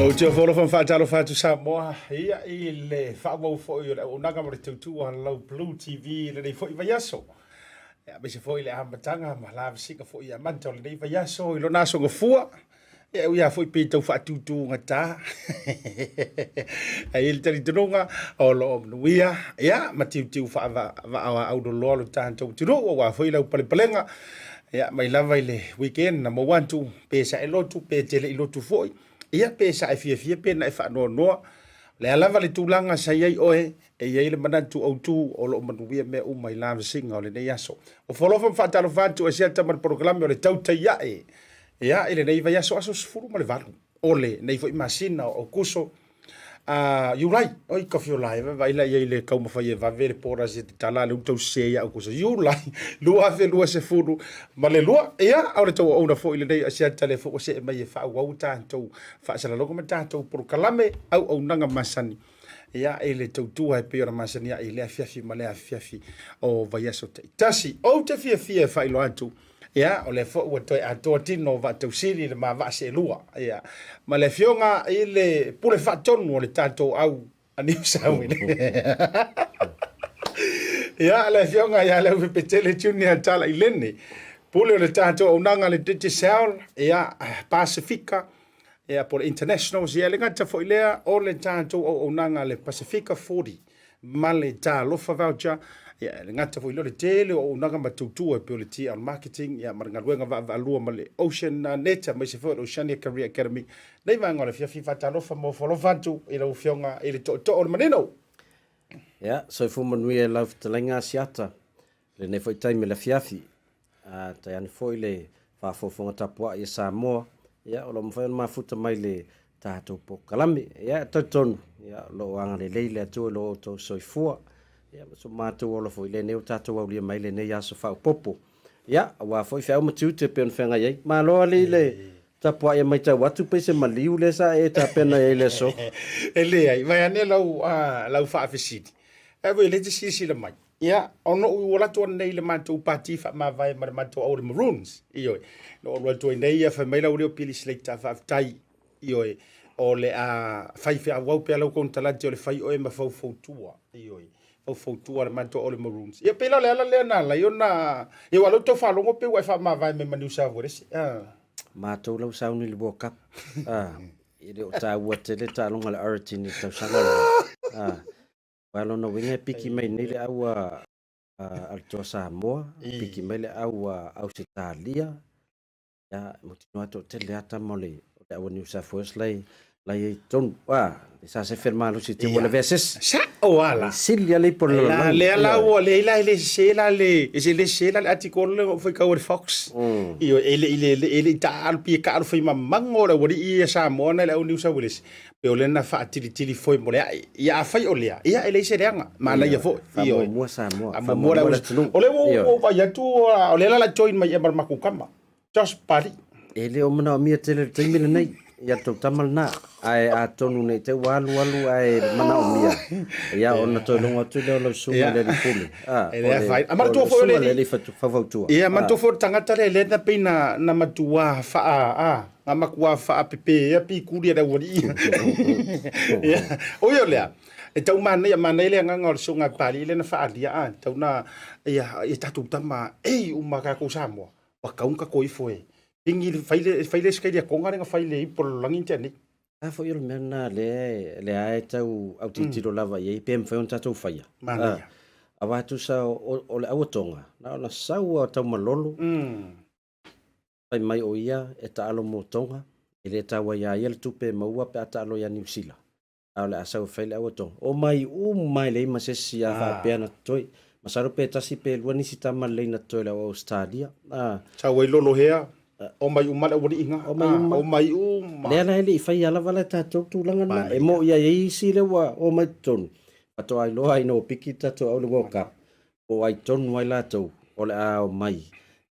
Ou te ofo alofa ma faatalofa atu Samoa ia i le faaauau foi o le auaunaga ma le tautua a lau Blue TV i lenei foi vaiaso. Ia, aemaise foi le amataga ma lavasiga foi ia manta o lenei vaiaso i lona aso gafua. Ia, e ui lava foi pei tau faatutugata. Ae i ai le talitonuga o lo o manuia ia, ma tiutiu faavaauauloloa lo tatou atunuu aua foi lau palepalega ia, mai lava i le weekend na maua atu pe sa e lotu pe te le i lotu foi ia, pe sa e fiafia pe na e faanoanoa. O le a lava le tulaga sa i ai oe, e i ai le manatu autu o lo o manuia mea uma i lavasiga o lenei aso. O folofa ma faatalofa atu e siata ma le polokalame o le Tautai Ae. Ia, i lenei vaiaso aso 18 o lenei foi masina o Aokuso, a Iulai, oi ka fiolai, vaai la i ai le taumafai e vave le porous e tatala le uta sese ia Aokuso, Iulai 2022. Ia, o le tauauauna foi lenei a siata le foi ua see mai e faaauau tatou faasalalauga ma tatou polokalame auaunaga masani. Ia, i le tautua e pei ona masani ai i lea afiafi ma lea afiafi o vaiaso taitasi. Ou te fiafia e faailoa atu, ia, o lea foi ua toe atoa tino o Vaatausili le ma vaa seelua, ia, ma le afioga i le Pule Faatonu o le tatou au a Niu Sauele. Ia, le afioga ia Leaufepetele Junior Talailene, Pule o le tatou auaunaga le Digicel, ia, Pasefika, ia, po o le Internationals, ia, e le gata foi lea, o le tatou auaunaga le Pasefika 40 ma le Talofa Voucher, ia, e le gata foi lea, o le tele o auaunaga ma tautua e pei o le TL Marketing, ia, ma le galuega vaavaalua ma le Ocean Net, aemaise foi o le Oceania Career Academy. Nei vaega o le afiafi, faatalofa ma ofo alofa atu i lau Afioga i le Tootoo o le Manino. Ia, soifua manuia i lau fetalaiga Asiata, lenei foi taimi i le afiafi. A, taeane foi le faafofoga tapuai a Samoa, ia, o lo o mafai ona mafuta mai le tatou polokalame. Ia, e talitonu, ia, o lo o agalelei le Atua i lo outou soifua, ia, ma so matou ola foi i lenei ua tatou aulia mai lenei aso faaopoopo. Ia, aua foi feau ma tiute e pei ona feagai ai. Malo alii le tapuai e matau atu pei se maliu lea sa e tapena i ai i le aso. E leai, vaeane lau, lau faafesili. Ae foi e le te silasila mai. Ia, ona ou alu atu ananei i le matou pati faamavae ma le matou au o le Maroons, ioe. Na ou alu atu ai nei, ia, fai mai lau leo Billy Slater, faafetai, ioe, o le a fai feauau pea lau konekarate o le fai oe ma faufautua, ioe, faufautua le matou au o le Maroons. Ia, pei la o le ala lea na ala ai ona, ia, aua o lea ou te tau faalogo pei ua e faamavae mai ma New South Wales. Ah. Matou la ua sauni i le World Cup. Ah, e le o taua tele taaloga a le Origin i le tausaga lenei. Ah. Aua lona uiga e piki mai nei le au a a le Toa Samoa, piki mai le au a Ausetalia, ia e mautinoa toatele lava tama o le o le au a New South Wales la e la e i ai i totonu. A, e sa sefe le malosi te ua lavea se isi. Sa'o a la. Sili lava le ipu o le lalolagi. Lea la ua leai la e le sese la le e le sese la le article lea na ou faitau ai i le Fox. Ioe, e le i le e le i taaalo pei e taaalo faimamago le aualii ia Samoa nai le au New South Wales. Pe o lea na faatilitili foi mo le ae. Ia afai o lea, ia e leai se leaga, manaia foi. Faamuamua Samoa, faamuamua le atunuu. O lea ua ou vaai atu, o lea la la join mai ea ma le matou tama, Josh Pali. E le o manaomia tele i le taimi lenei. Ia le tou tama lena, ae atonu ne i te i ua alualu ae manaomia, ia ona toe logo atu lea o lau susuga i le alii pule. A, E le afaina. A manatua foi o le alii faufautua. Ia, manatua foi o le tagata lea lea na pei na, na matua faa, a, na matua faapepē pikuli a le aualii. Ia, ui o lea, e tau manaia, manaia le agaga o le susuga a Papalii lea na faaalia, a, tau na, ia, ia tatou tama, ei uma tatou Samoa, ua tau na tatou ifo e pigi le, fai le, fai le isi kailiakoga lea na fai le ipu o le lalolagi na tea nei. A foi o le mea lena lea, lea e tau autilotilo lava i ai pe mafai ona tatou faia. Manaia. Aua tusa o, o le auatoga, na ona sau lava tau malolo, fai mai o ia e taalo mo Tonga, e le taua ia ia le tupe e maua pe a taalo ia Niu Sila. A o le a sau e fai le auatoga. Omai uma e leai ma se isi a faapea na totoe. Masalo pe tasi pe lua nisi tama lelei na totoe i le au Ausetalia. A. Sau ai lolohea, omai uma le aualiiga. Omai uma. Omai uma. Lea la e le i faia lava la e tatou tulaga lena. E mo'i ai ai isi lea ua omai i totonu, faatoa iloa ina ua piki le tatou au i le World Cup, po o ai tonu ai latou o le a omai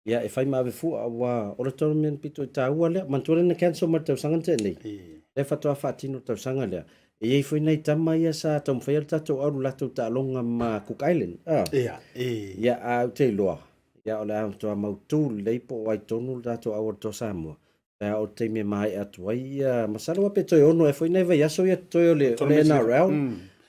ia e fai ma ave fua aua o le tournament pito i taua lea. Manatua lea na cancel mai le tausaga na tea nei. Lea faatoa faatino le tausaga lea. E i ai foi nai tama ia sa taumafaia le tatou au i le latou taaloga ma Cook Island. Ah. Ia, e. Ia, a ou te iloa, ia o le a matua mautu lelei po o ai tonu le tatou au o le Toa Samoa. Pe a oo i le taimi e maea atu ai, ia, masalo lava pe toe ono ea foi nai vaiaso ia totoe o le, o le NRL.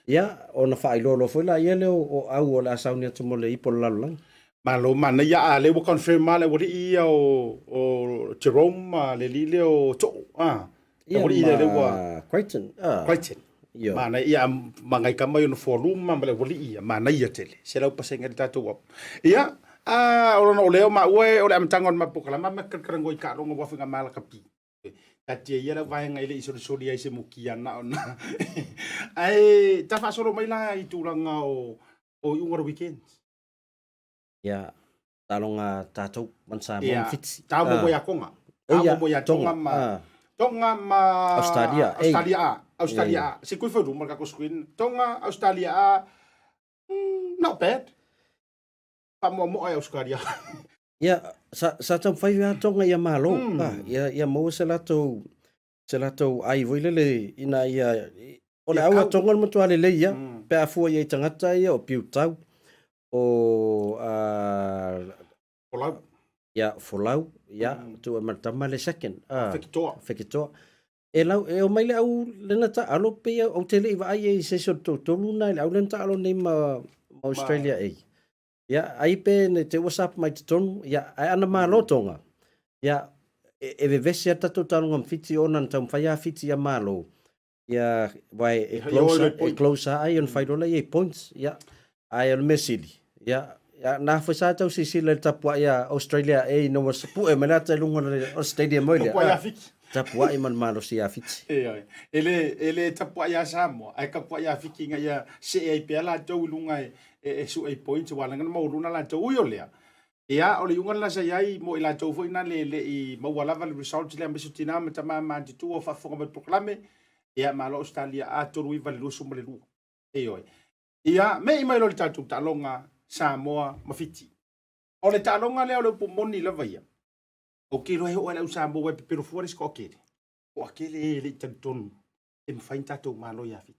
Ia, ona faailoa loa foi laia lea o au o le a sauni atu mo le ipu o le lalolagi. Malo manaia, a lea ua confirm lava le aualii ia o, o Jerome ma le alii lea o Too, a. Ia, Aualii lea lea ua ma Crichton. Ah. Crichton. Ia. Manaia, ia, ma ngai tama i ona fualuma ma le aualii ia, manaia tele, 100% le tatou au. Ia, a, o lona o lea o maua e, o le amataga o le matou polokalama ma talatalangoa i taaloga ua afe na lakapi. Taatia ia lau vaega e le i solisoli ai se mukia na ona. Ae ta faasolo mai la i tulaga o, o iuga o le weekend. Ia, taaloga tatou man Samoa Ia, ma Fiti. tau mo ia Tonga. Tau mo ia Tonga ma Tonga ma Australia A. Australia A. Australia A. Se kui foi luma ka screen. Tonga, Australia A. Not bad. Faamoamoa e Australia. Ia, sa, sa taumafai lava Tonga ia malo, ah, ia, ia maua se latou, se latou ai foi lele ina ia, o le Ia au a kau. Tonga o le matua lelei ia, pe a fua i ai tagata ia o Piutau, o ah, Folau. ia, Folau, ia, tuu ai ma le tama le second, ah, Fekitoa. Fekitoa. E lau, e omai le au lena taalo pei ou te le i vaai ai i se isi o le toatolu na i le au lena taalo nei ma, ma Australia A. Ia, ai pe ne te ua sap mai totonu, ia, ae ana malo Tonga, ia, e, e vevesi a tatou taaloga ma Fiti ona na taumafai a Fiti ia malo, ia, wa e, e close, e close ai ona fai loa lea i points, ia, ae o le mea sili, ia, ia, na foi sa tau silasila i le tapuai a Australia A ina ua pue mai le ata i luga o le stadium oi lea. Tapuai a Fiti. Tapuai ma le malosi ia Fiti. Ioe. E le, e le tapuai ia Samoa, ae tapuai ia Fiti ina ia see ai pea latou i luga e, e, e sue i points, aua leaga na maualuna latou. Ui o lea, ia, o le iuga lena sa i ai mo i latou foi na le, le i maua lava le results lea, aemaise o tina ma tama matutua o faafofoga mai i le polokalame, ia, malo Ausetalia A 39 i le 22. Ioe. Ia, me'i mai loa i le tatou taaloga Samoa ma Fiti. O le taaloga lea o le upu moni lava ia, ou te iloa e oo lava i le au Samoa aua e pepelo fua le isi toatele. Toatele e le i talitonu e mafai ona tatou malo ia Fiti.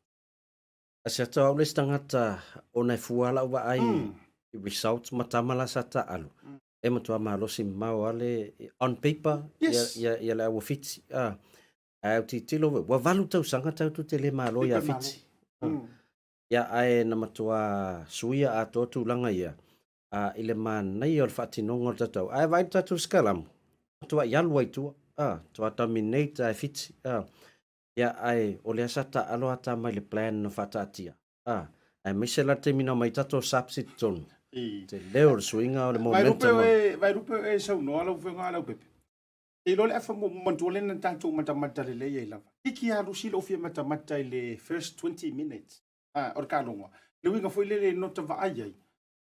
Asiata o au le isi tagata ona e fua lau vaai i results ma tama la sa taalu. E matua malosi mamao lava le on paper ia, ia le au o Fiti. Ah. Ae autitilo foi, ua valu tausaga tatou te le malo ia Fiti. Ia, ae na matua suia atoa tulaga ia, a, i le manaia o le faatinoga o le tatou, ae vaai le tatou sikalamu, matuai alu ai i tua, a, matua dominate lava e Fiti, a. Ia, ae o lea sa taaalo ata mai le plan na faataatia, a, aemaise la le taimi na omai tatou subs i totonu, te leo le suiga o le momentum. Vaelupe o e saunoa lau Afioga Leaupepe, Te iloa le afa manatua lea na tatou matamata lelei ai lava. Hiki lava Lucy lou fia matamata i le first 20 minutes o le taaloga. Le uiga foi lele nota vaai ai,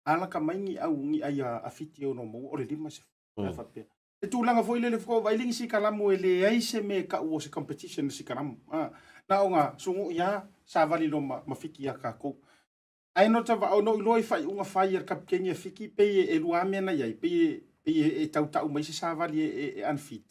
alaka mai ni au ni ai a Fiti e ono maua o le 50 mm. faapea. Le tulaga foi lele faatoa vaai le sikalamu e leai se mea e tau o se competition le sikalamu. Na ona sugui lava savali loa ma, ma Fiti ia tatou. Ae nota vaai no iloa i faaiuga fai a le kapiteni a Fiti pei e lua lava mea na i ai, pei e, pei e tautau mai se savali e, e unfit.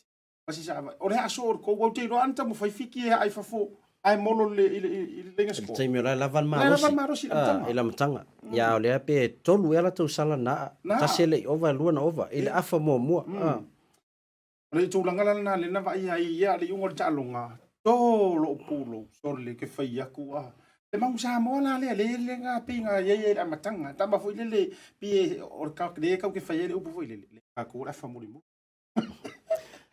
Ma si sa o le aso o le kou au te iloa ana taumafai Fiti e aa i fafo ae molo i le i le i le leiga I le score. taimi o la e lava le La e lava malosi le malosi i le amataga. I le amataga. Ia a o lea pe tolu ea latou sala na aa. Na aa. Tasi e le i ova e lua na ova i le afa muamua. O le tulaga la lena lea na vaai ai ia le iuga o le taaloga, to lou pulou sole ke fai atu a le mau Samoa la lea le le ga pei na iai ai i le amataga. Tama foi lele pei o le lea kau ke fai ai le upu foi lele, le tatou o le afa mulimuli.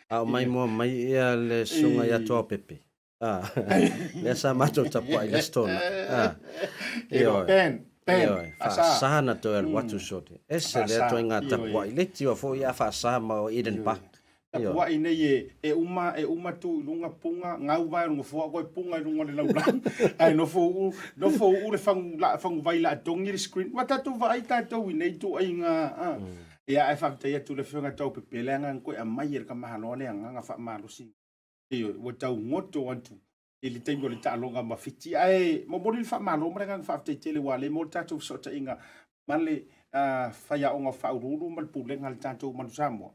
A o maimoa mai ia le susuga ia Toapepe. Ah, lea sa matou tapuai i le Aso Toonai. Ah, ioe. Ben, Ben, Ioe, faasa. faasa na toe alu atu sole. Ese lea Faasa, toaiga ioe. tapuai leti oa foi a faasa ma o Eden Ioe. Park. Ioe. Tapuai nei e, e uma, e uma tu i luga punga, gau vae o le nofoa koe punga i luga o le laulau. Ae nofo uu, nofo uu le fagu, la, fagu vai laa togi le screen. Ua tatou vaai tatou i nei tuaiga, ah. Ia, ae faafetai atu i le Afioga tau Pepe, leaga na toe aumai e le Tamaloa le agaga faamalosi. Ioe, ua tau goto atu i le taimi o le taaloga ma Fiti. Ae momoli le faamalo ma le agaga faafetai tele aua o lea e maua le tatou fesootaiga ma le faiaoga faauluulu ma le pulega a le tatou Manu Samoa.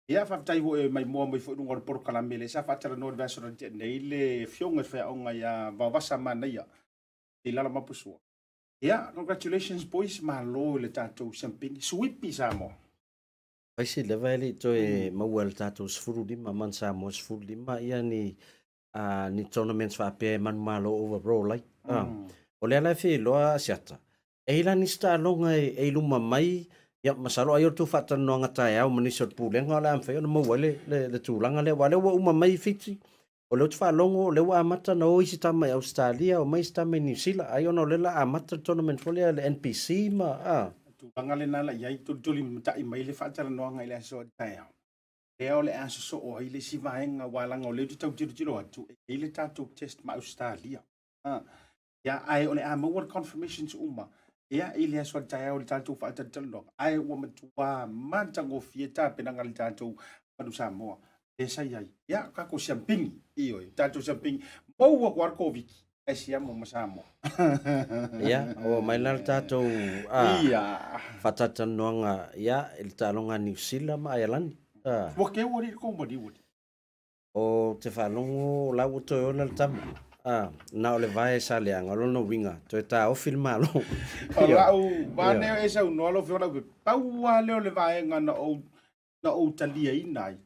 Ia, faafetai foi e maimoa mai foi i luga o le polokalame lea sa faatalanoa i le vaiaso na tea nei le Afioga i le faiaoga ia Vaovasa Manaia i Lalamapusua. Ia, congratulations boys, malo i le tatou siampini, suipi Samoa. Fai si leva e le i toe maua e le tatou 15 man Samoa 15 ia ni ni tournaments faapea e manumalo overall ai. O lea la e fia iloa Asiata, e i la nisi taaloga e, e i luma mai, ia masalo ai o le tou faatalanoaga taeao ma nisi o le pulega o le a mafai ona maua ai le, le, le tulaga lea, aua o lea ua uma mai Fiti, O lea ou te faalogo o lea ua amata ona o isi tama i Ausetalia, omai isi tama i Niu Sila, ai ona o lea la amata le tournament foi lea le NPC ma a. Tulaga lena la i ai, tulituli matai mai le faatalanoaga i le aso a taeao, lea o le a sosoo ai le isi vaega, aua leaga o lea ou te tau tilotilo atu, e i ai le tatou test ma Ausetalia. A, ia, ae o le a maua le confirmations uma, ia, i le aso a taeao i le tatou faatalatalanoaga, ae ua matua matagofie tapenaga a le tatou Manu Samoa, lea sa i ai. Ia, tatou siampini, ioe, tatou siampini, maua atu lava le Koviti, ae siamo ma Samoa. Ia, ua mai la le tatou a, Ia. faatalatalanoaga, ia, i le taaloga a Niu Sila ma Aialani. A. Ua keu alii le kou maliu alii. O te faalogo o la ua toe ola le tama. A, na o le vae sa leaga, o lona uiga, toe taofi le Malo. O lau vae e saunoa lau Afioga Laupepe, pau lava lea o le vaega na ou, na ou taliaina ai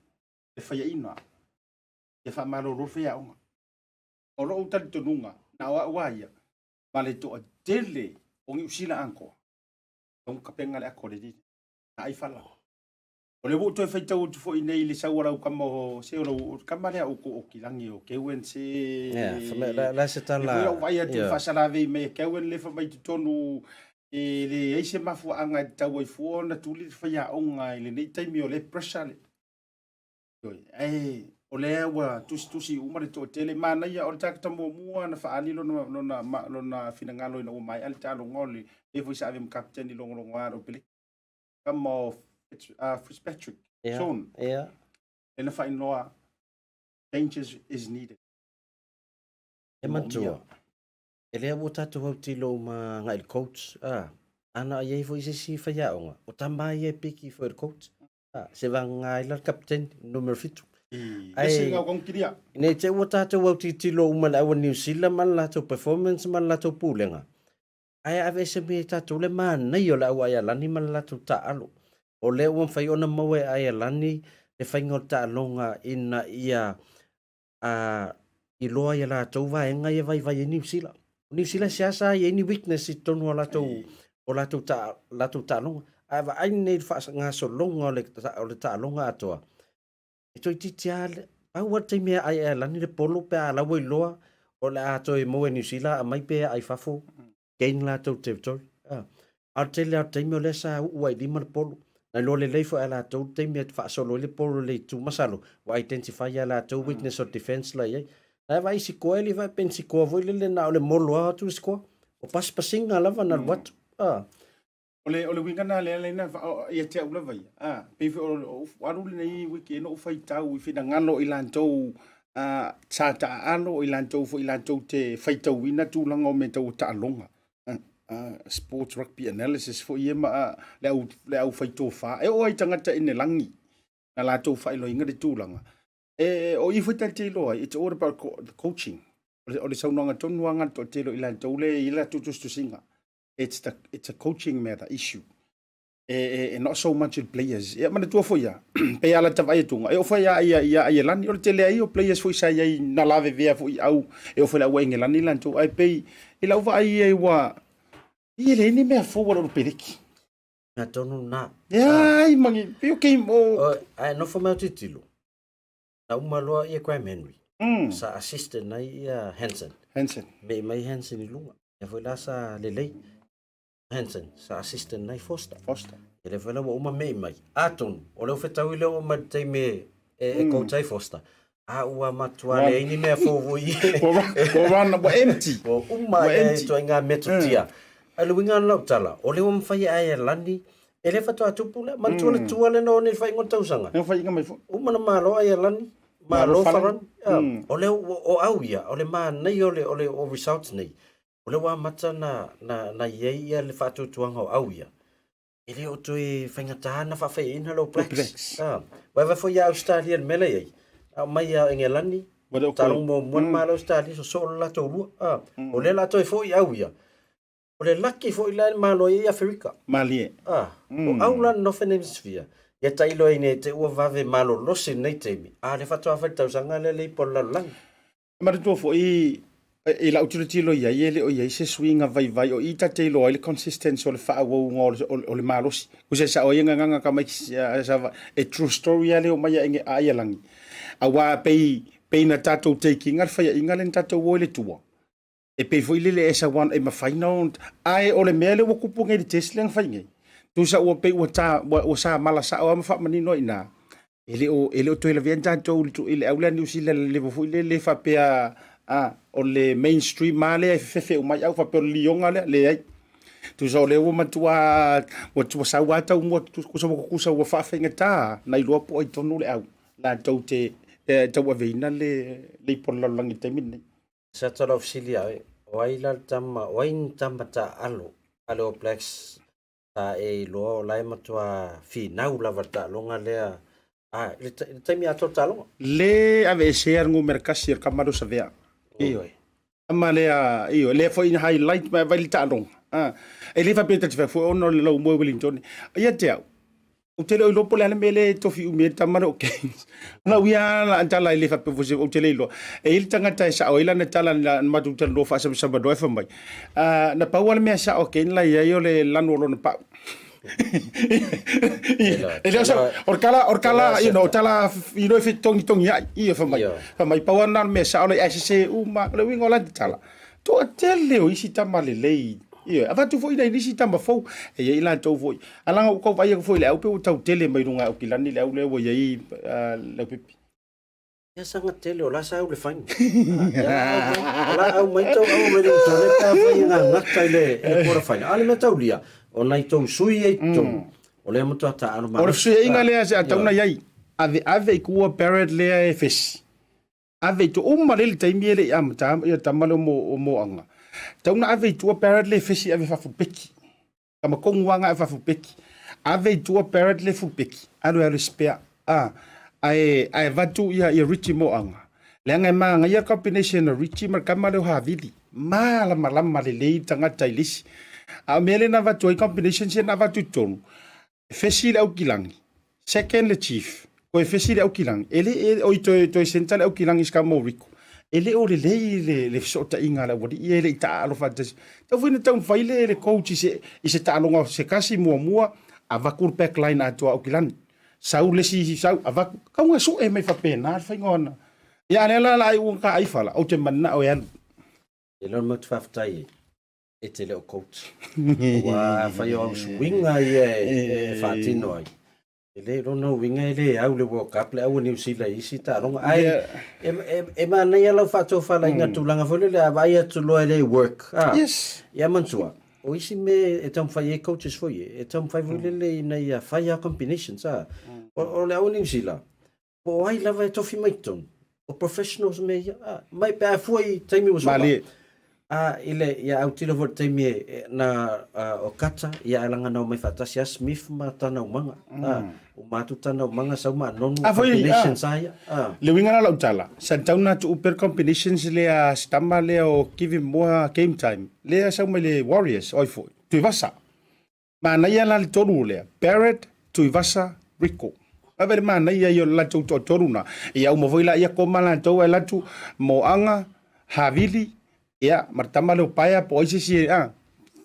le faiaina ia faamalolo le faiaoga. O lou talitonuga, na o au lava ia, ma le toatele o Niu Sila atoa, e tapena le ato a le alii, na ai fala. O lea ua ou toe faitau atu foi nei i le sau a lau tama o se o lau tama lea o o Kilagi o Kewen se Yeah, fa mai la la se tala. Foi au vaai atu yeah. faasalavei mai e Kewen le fa mai totonu e leai se mafuaaga e tatau ai fua ona tuli le faiaoga i lenei taimi o le pressure le. Ae o lea ua tusitusi uma le toatele. Manaia o le tagata muamua na faaali lona, lona, lona finagalo ina ua maea le taaloga o le le foi sa ave ma kapiteni logologoa o Peleki. Tama o Fitzpatrick, yeah, Sean. Yeah. Lea na faailoa changes is needed. E matua, e lea ua tatou autilo uma agai i le coach, a, ana i ai foi se isi faiaoga, o tama ia e piki foi i le coach, a, se vagana ai la le kapiteni, numera 7. Ae, ne i te i ua tatou autitilo uma i le au a Niu Sila ma le latou performance ma le latou pulega, Ae aveese mai e tatou le manaia o le au Aialani ma le latou taaalo. O lea ua mafai ona maua e Aialani le faiga o le taaloga ina ia iloa i a latou vaega ia vaivai ai Niu Sila. O Niu Sila e seasea i ai ni weakness i totonu o latou, o latou, ta, latou taaloga. Ae vaai nei i le faagasologa o le, o le taaloga atoa, E toeitiiti lava, pau lava le taimi e ae lani le polo pe a la ua iloa o le a toe maua e Niu Sila aumai pe aa i fafo, gain latou territory. A o le tele lava o le taimi o lea sa uu ai i lima le polo. Na iloa lelei foi e latou le taimi e faasolo ai le polo i le itu masalo ua identify e latou weakness o le defense la i ai. Na e vaai i sikoa e le i vaai pe ni sikoa foi lele na o le molo lava atu le sikoa. O pasipasiga lava na alu atu. O le, o le uiga na lea lena ia te au lava ia. A, pei foi o, o alu lenei weekend o faitau i finagalo o i latou a, sa taaalo o i latou foi latou te faitauina tulaga o mea tau taaloga. Sports rugby analysis foi ia ma le au, le au faitofa. E oo ai tagata inelagi na latou faailoaina le tulaga. E, o i foi ta te iloa ai, it's all about the coaching. O le saunoaga tonu lava le toatele o i latou lea e i ai le latou tusitusiga. It's the, it's a coaching matter issue. E, e, e not so much the players. Ia manatua foi ia, pei lava lata vaai atuga, e oo foi lava ia, ia Aielani, o le tele ai o players foi sa i ai na lavevea foi i au, e oo foi i le au Engelani latou, ae pei i lau vaai ia ua, e leai ni mea fou a le Olopeleki. Mea tonu na. Ia, ai mangi, pei o game o... Ae nofo mai o tilotilo, na uma loa ia Graham Henry. Sa assistant ai ia Hansen. Hansen. Mei mai Hansen i luga. Ia foi la sa lelei. Hansen, sa assistant ai Foster. Foster. Ia lea foi la ua uma mei mai. Atonu, o lea ua fetaui lea ua mai le taimi e coach ai Foster. A ua matua leai ni mea fou foi i le... Ua run, ua empty. Ua uma Ua ia empty. ituaiga metotia. A o le uiga o lau tala, o lea ua mafai e Aelani, e le faatoa tupu lea. Manatua le tua lea na o nei i le faaiuga o le tausaga. Ua faaiuga mai foi. Uma na malo Aelani, malo Malo Farani. Farani. O lea ua, o au ia, o le manaia o le, o le, o results nei, o lea ua amata na, na, na i ai ia le faatuatuaga o au ia. E le o toe faigata ona faafaiaina le All Blacks. Blacks. Ah, vaevae foi ia Australia i le mea la i ai. A omai ia Engelani, Ua le o taaloga muamua le Malo Australia, sosoo le latou lua. Ah, o lea la toe foi au ia. O le laki foi la e malo ai i Aferika. Malie. Ah, o au la Northern Hemisphere, ia tailo ai nei te ua vave malolosi i lenei taimi, a o lea faatoa fai le tausaga lea le ipu a le lalolagi. Manatua foi, i lau tilotilo i ai, e le o i ai se suiga vaivai, o i ta te iloa ai le consistency o le faaauauga o le malosi. Tusa e sao ai gagana ka mai e true story lava lea o mai a Aialagi. Aua pei, pei na tatou take ina le faiaiga lea na tatou o ai i le tua, e pei foi lele e sau e mafai na ae o le mea lea ua tupu nei i le test lea na fai nei, tusa ua pei ua ta, ua sa mala sao lava ma faamanino ai i ina, E le o, e le o toe lavea ni tatou i le, i le au lea Niu Sila i le level foi lele faapea, a, o le mainstream lava lea e fefefe uma ai au faapea o le lioga lea, leai. Tusa o lea ua matua, ua, ua sau lava taumua, tusa ua tutusa ua faafaigata na iloa po o ai tonu le au latou te tauaveina le, le ipu o le lalolagi i le taimi lenei. Sa tala o fesili ia oe, o ai la le tama, o ai ni tama taaalo a le All Blacks Sa e iloa o la e matua finau lava le taaloga lea a i le taimi atoa o le taaloga. Le aveesea le numera kasi o le tama lea o Savea. Ioe. Tama lea, ioe, lea foi na highlight mai vai le taaloga. A, e le faapea ta te fai foi ona o le laumoe Wellington. Ia te au, ou te le o iloa po o le a le mea lea e tofi umi ai le tama lea o Cairns. Na ui lava la tala e le faapea foi se, ou te le iloa. E i ai le tagata e sao ai lana tala na matou talanoa faasamasama loa e fai mai, Ah, na pau lava le mea sao a Ken la i ai o le lanu o lona pau. E le o sa, o le tala, o le tala, you know, tala, you know, e fetogitogi ai, ia fai mai. Fai mai, pau lava lena o le mea sao la i ai, ae sese uma, o le uiga o lana tala. Toatele o isi tama lelei, ioe, avatu foi nai nisi tama fou, e i ai latou foi. Ae leaga ua tau vaai atu foi i le au pei ua tau tele mai luga e Aukilani le au lea ua i ai le aupipi. Ia saga tele o la sa au le faina. O la au mai tau au mai le tole pe a fai ngā ngata i le i le quarter final. A le mea taulia, o nai tou sui ai totonu. O lea matua taalo O le fesuiaiga lea se a tau na i ai, ave ave i tua Barrett lea e fesi. Ave i tua, uma lea le taimi e le i amata ia tama lea o Moaga. Tau na ave i tua Barrett lea e fesi ave faa-fulpeki. Tama tonu lava na e faa-fulpeki. Ave i tua Barrett lea fulpeki, alu e alu e spare. A, ae, ae avatu ia, ia Richie Moaga. Leaga e manaia le combination o Richie ma le tama lea o Havili. Malamalama lelei le tagata i le isi. A o mea lea na avatu ai combinations ia na avatu i totonu, E fesi le Aukilagi, second le Chief, toe fesi le Aukilagi, e le, e, oi, toe, toe centre le Aukilagi i se tama o Rico. E le o lelei le, le fesootaiga a le aualii ia e le i taaalo faatasi. Tau foi ina taumafai le, le coach i se, i se taaloga se tasi muamua, avatu le back line atoa a Aukilani. Sau le isi sau, avatu, tau ina sue mai faapena le faiga o ana. Ia a o lea la o le a iu ina ta aifala, ou te mananao e alu. E le o le matou faafetai ai. E te le o coach. Aua afai o au suiga ia e faatino ai, e le lona uiga e le au le World Cup le au a Niu Sila i isi taaloga. Ae e manaia lau faatofalaiga tulaga foi lele a vaai atu loa e le work. Yes. Ia manatua, o isi mea e taumafai ai coaches foi e, e taumafai foi lele ina ia fai a combinations. O le au a Niu Sila, Po o ai lava e tofi mai totonu, o professionals mea ia. Ah, mai pe a fua i taimi ua sola. Malie. A i le, ia autilo foi i le taimi e, na, o Kata, ia ae laga na omai faatasi a Smith ma Tanaumaga. A, uma atu Tanaumaga sau ma Nonu A foi, combinations a ia. A. Le uiga la o lau tala, sa tatau ona tuu pea le combinations lea a si tama lea o give him more game time, lea sau mai le Warriors, oi foi, Tuivasa. Manaia la le tolu lea, Barrett, Tuivasa, Rico. Vaai le manaia ia o le latou toatolu na. Ia uma foi la ia koma latou ae latu Moaga, Havili, ia ma le tama lea o Paea po o ai se isi a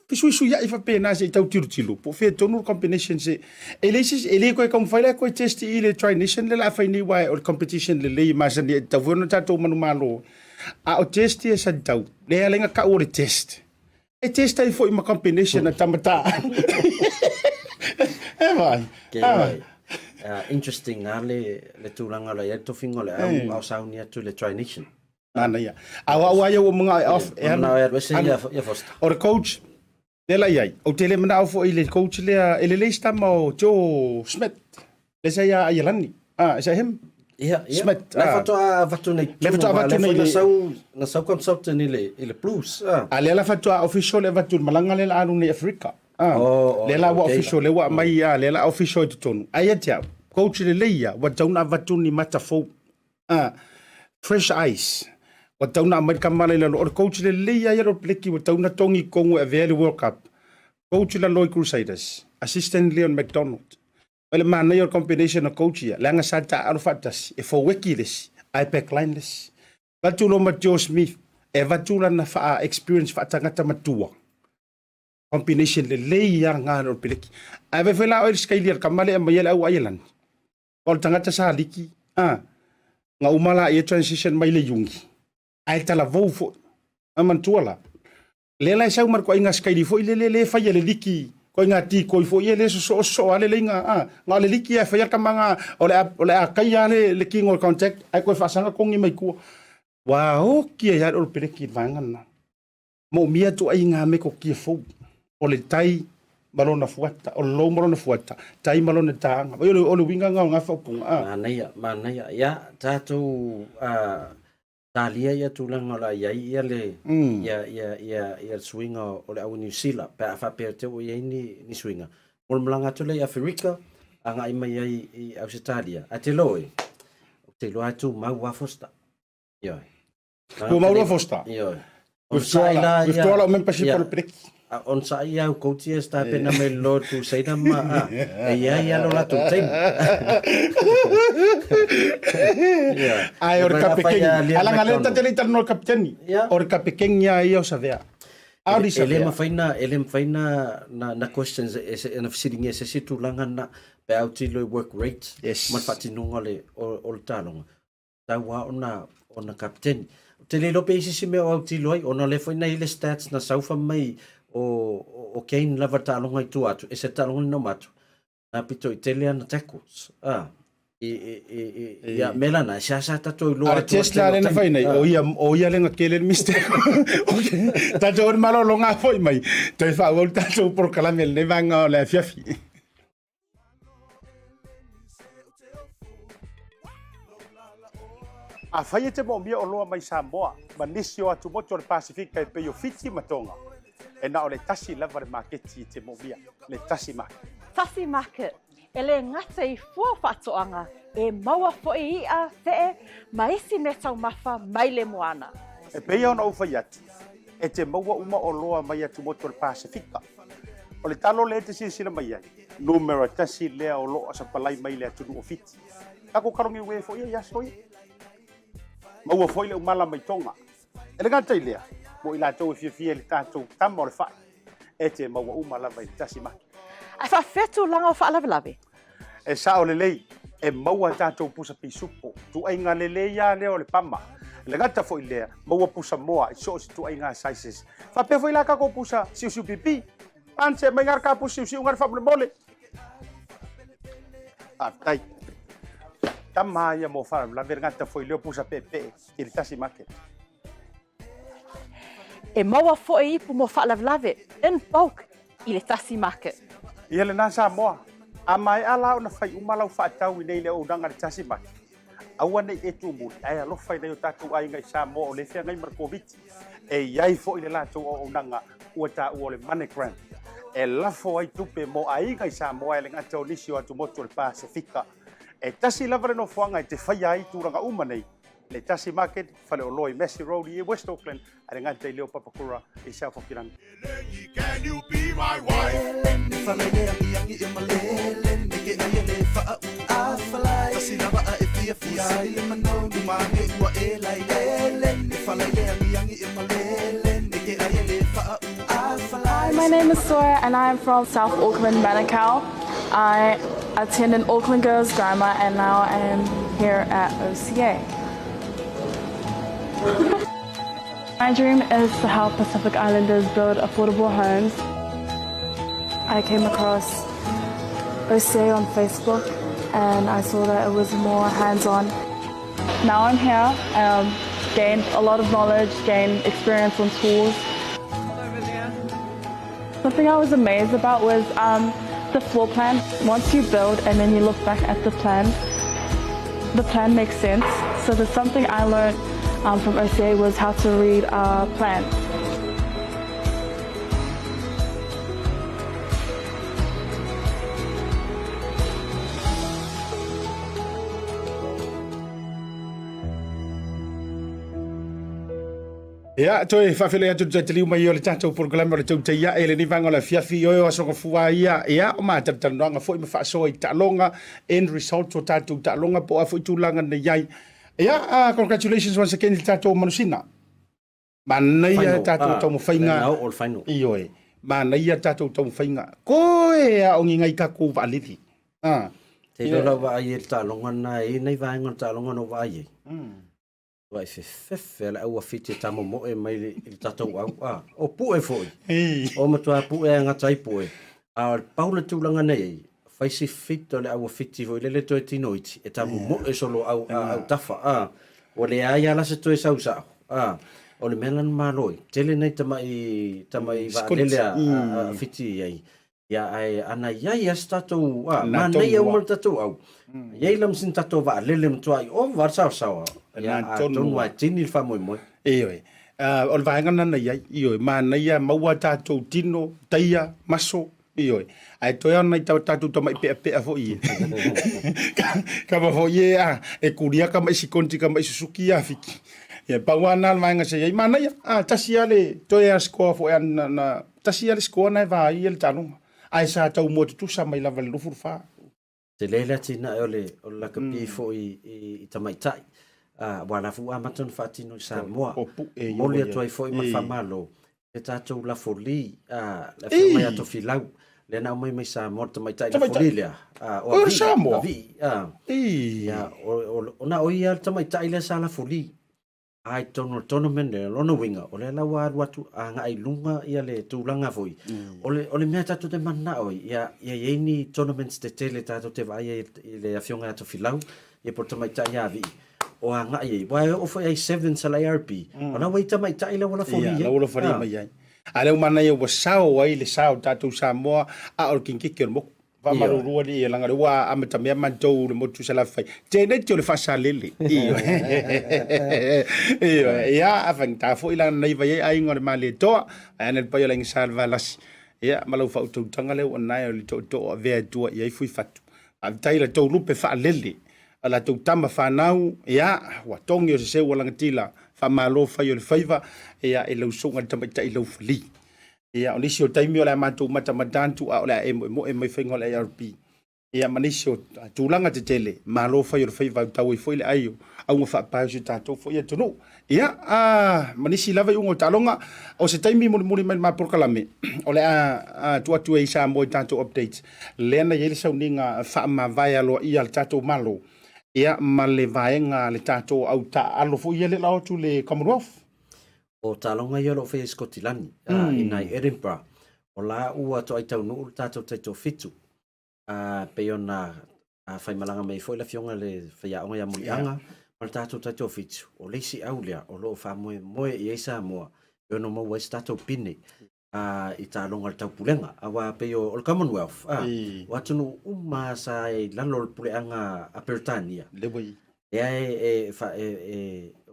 fesuisuiai faapena se i tau tilotilo po o fea tonu le combination se e leai se isi e le toe taumafai la e toe test i le Tri Nation lea o le a fai nei aua o le competition lelei e masani ai e tatau foi ona tatou manumalo a o test ia sa tatau lea ala ai ona tau o le test E test ai foi ma combination a tamata. E vai. Ke vai. Interesting a le le tulaga o la i ai le tofiga o le au a o sauni atu i le Tri Nation. Manaia. A o au a ia ua manao e off e alu. Manao e alu ese ia ia Foster. O le coach lea la i ai. Ou te le manao foi i le coach lea e lelei si tama o Joe Smith. Lea sa ia Aialani. Ah, is that him? Ia, ia. Smith. La faatoa avatu nei. Le faatoa avatu nei. Na sau, na sau consultant i le, i le Blues. Ah. A lea la faatoa official le avatu le malaga lea la alu nei Afrika. Ah. Oh, oh, lea la ua okay. official, lea ua aumai, ah, lea la official i totonu. Ai ia te au, coach lelei ia, ua tatau ona avatu ni mata fou. Ah, fresh eyes. Ua tatau ona aumai le tama la i lalo. O le coach lelei ia ia lo Blackie, ua tatau ona togi i totonu e avea le World Cup. Coach lalo i Crusaders, assistant Leon MacDonald. O le manaia o le combination o coach ia, leaga sa taaalo faatasi, e forweki le isi, ae backline le isi. Avatu loa ma Joe Smith, e avatu lana faa-experience faatagata matua. Combination lelei lava lena o le peleki. Ae vaai foi la oe i le sikaili a le tama lea e aumaia le au Ireland. O le tagata sa liki, a, na uma laia transition mai le uni, ae talavou foi. A manatua la, Lea la e sau ma le toaiga sikaili foi lele lea e faia e le liki, toaiga tikoi foi ia lea e sosoo sosoo lava le leiga a. Na o le liki lava e faia le tama na, o le a, o le a taia lava le, le kino o le contact ae toe faasaga togi mai tua. Ua oki ai lava le olopeleki i le vaega lena. Moomia toaiga metotia fou, o le tai ma lona fuata, o le lou ma lona fuata, tai ma lona taaga. O le, o le uiga lena o lena faaupuga a. Manaia, manaia. Ia, tatou a, Talia ia tulaga o le a i ai ia le ia ia ia ia le suiga o le au Niu Sila pe a faapea te ua i ai ni ni suiga. Mo le malaga atu lea i Aferika agai mai ai i Ausetalia. Ae te iloa oe, ou te iloa e tumau lava Foster. Ioe. Tumau loa Foster? Ioe. Withdraw lau membership o le pereki. Onosai au coach ia sa tapena mai le Lord Crusader ma a, e i ai lava lo latou taimi. Ae o le kapekeni, a leaga lea ta te le i talanoa i le kapiteni, o le kapekeni lava ia o Savea. A o le Savea. E le mafai na, na questions, na fesiligia e se isi tulaga lena, pe a autilo i work rate ma le faatinoga o le taaloga. Tau a ona ona kapiteni. Ou te le iloa pe i ai se isi mea o autilo ai, ona o lea foi na i ai le stats na sau fai mai o, o Kane lava le taaloga i tua atu, ese le taaloga lena uma atu, na pito i tele ana tackles. Ah, i, i, i, i, ia, mea la na, e seasea tatou iloa A le atu test la lea na fai nei, o ia, o ia lea na tele le mistake. Okay. Tatou o le malologa foi mai, toe faaauau le tatou polokalame i lenei vaega o le afiafi. Afai e te moomia oloa mai Samoa ma nisi o atumotu o le Pasifika e pei o Fiti ma Tonga, e na o le tasi lava le maketi e te moomia, le Tasi Market. Tasi Market, e le gata i fua faatoaga, e maua foi i'a, fe'e, ma isi meataumafa mai le moana. E pei ona ou fai atu, e te maua uma oloa mai atumotu o le Pasifika. O le talo lea e te silasila mai ai, numera tasi lea o lo o sapalai mai le atunuu o Fiti. Tatou kalogi ue foi ia i aso ia. Maua foi le umala mai Tonga. E le gata i lea, mo i latou e fiafia i le tatou tama o le fai, e te maua uma lava i le tasi maki. Ae faafefea tulaga o faalavelave? E sao lelei, e maua tatou pusa pisupo, tuaiga lelei lava lea o le pama. E le gata foi lea, maua pusa moa i so o se tuaiga sizes. Faapea foi la tatou pusa siusiu pipi. Ance mai ngā ka pusa siusiu ngā faamolemole. Faafetai. Tama ia mo faalavelave le gata foi lea o pusa peepee i le tasi market. E maua foi ipu mo faalavelave in bulk i le tasi market. Ia lena Samoa, a maea la ona fai uma lau faatau i nei le auaunaga i le tasi market. Aua ne i e tumuli, ae alofa i nai o tatou aiga i Samoa o lea e feagai ma le Koviti. E i ai foi le latou auaunaga ua taua o le MoneyGram e lafo ai tupe mo aiga i Samoa e le gata o nisi o atumotu o le Pasefika. E tasi lava le nofoaga e te faia ai tulaga uma nei, le tasi market, faleoloa i Massey Road i West Auckland, a le gata i lea o Papakura i South Auckland. Can you be my wife? Hi, my name is Sora and I am from South Auckland, Manukau. I attended Auckland Girls Grammar and now I am here at OCA. My dream is to help Pacific Islanders build affordable homes. I came across OCA on Facebook and I saw that it was more hands-on. Now I'm here, gained a lot of knowledge, gained experience on tools. Something I was amazed about was the floor plan. Once you build and then you look back at the plan, the plan makes sense. So there's something I learned from OCA was how to read a plan. Ia, toe faafeiloai atu le taliu mai o le tatou polokalame o le Tautai Ae i lenei vaega o le afiafi, ioe o aso gafua ia, ia, o matalatalanoaga foi ma faasoa i taaloga, end result o tatou taaloga po o a foi tulaga na i ai. Ia, congratulations once again i le tatou manusina. Manaia tatou taumafaiga. Na oo le final. Ioe, manaia tatou taumafaiga. Koe a o ni ngai tatou vaalele. Ah. Te iloa lau vaai i le taaloga lena, e i ai nai vaega o le taaloga na ou vaai ai. Vaai fefefe le au a Fiti e tamomoe mai i le tatou au. Ah, o pue foi. O matua pue a gata ai pue. A o le pau le tulaga na i ai, fai si fit o le au a Fiti foi lele toe tino iti, e tamomoe solo au, au tafa. Ah, ua leai lava la se toe sau sao. Ah, o le mea la na malo ai, tele nai tamai, tamai vaalele a Fiti i ai. Ia, ae ana i ai a se tatou, a, manaia uma le tatou au. I ai la ma sina tatou vaalele matuai ova le saosaoa. Ia, atonu lava e tini le faamoemoe. Ioe. O le vaega lena na i ai, ioe, manaia maua tatou tino, taia, maso, ioe. Ae toe ona i tatou tamai peapea foi ia. Kama foi ia, e kulia kama i sikonti kama i Suzuki ia Fiti. Ia, pau lava lena le vaega sa i ai. Manaia, a, tasi lava le toe a score foi a na, Tasi lava le score na e vaai ai le taaloga, ae sa tau mua tutusa mai lava i le 24. Tele le atinae o le o le lakapi foi i tamaitai, aua o la foi ua amata ona faatino i Samoa. Momoli atu ai foi ma le faamalo i le tatou Lafoli, le Afioga ia Tofilau, lea na aumai mai Samoa le tamaitai Lafoli lea, o Avii, Avii, ia, ona o ia le tamaitai lea sa Lafoli. A i totonu o le tournament lea, o lona uiga, o lea la ua alu atu agai i luga ia le tulaga foi. O le, o le mea tatou te mananao ai, ia, ia i ai ni tournaments tetele tatou te vaai ai i le Afioga ia Tofilau, ia po o le tamaitai ia Avii, o agai ai. Aua e oo foi lava i sevens a le ARB, o la ua i ai tamaitai la ua lafolia ai. Ia, la ua lafolia mai ai. A lea ua manaia ua sao ai le sao o tatou Samoa, a o le kinikiki o le moku. Faamalulu alii e leaga o lea ua amatamea matou le motu Salafai. Teneti o le faasalele. Ioe. Ioe. Ia, a faigata foi la na iva i ai aiga o le Malietoa, ae ane le paia o le Aiga Sa le Valasi. Ia, ma lau faautautaga lea ua nae o le tootoo o avea e tua i ai Fuifatu. Faafetai i la tou lupe faalele, a la tou tama fanau, ia, ua togi o se seu ua lagatila, faamalo fai o le faiva, ia, i lau susuga i le tamaitai Laufali. Ia, o nisi o taimi o le a matou matamata atu a o le a e moemoe mai faiga o le ARB. Ia, ma nisi o tulaga tetele, malo fai o le faiva e tau ai foi le ai o auga faapae o si o tatou foi atunuu. Ia, a, ma nisi lava iuga o taaloga, o se taimi mulimuli mai le ma polokalame, o le a tuu atu ai i Samoa i tatou updates, lea na i ai le sauniga faamavae aloaia a le tatou Malo, ia, ma le vaega a le tatou au taaalo foi ia lea o le a o atu i le Commonwealth. O taaloga ia o lo o faia i Sikotilani, i nai Edinburgh. O la ua toai taunuu le tatou taitoafitu, e pei ona faimalaga mai ai foi le Afioga i le Faiaoga ia Muliaga ma le tatou taitoafitu, o le isi au lea o lo o faamoemoe i ai Samoa e ono maua ai se tatou pine i taaloga o le Taupulega. Aua pei o le Commonwealth, o atunuu uma sa i lalo o le puleaga a Peretania. Lea e, e, fa, e, e,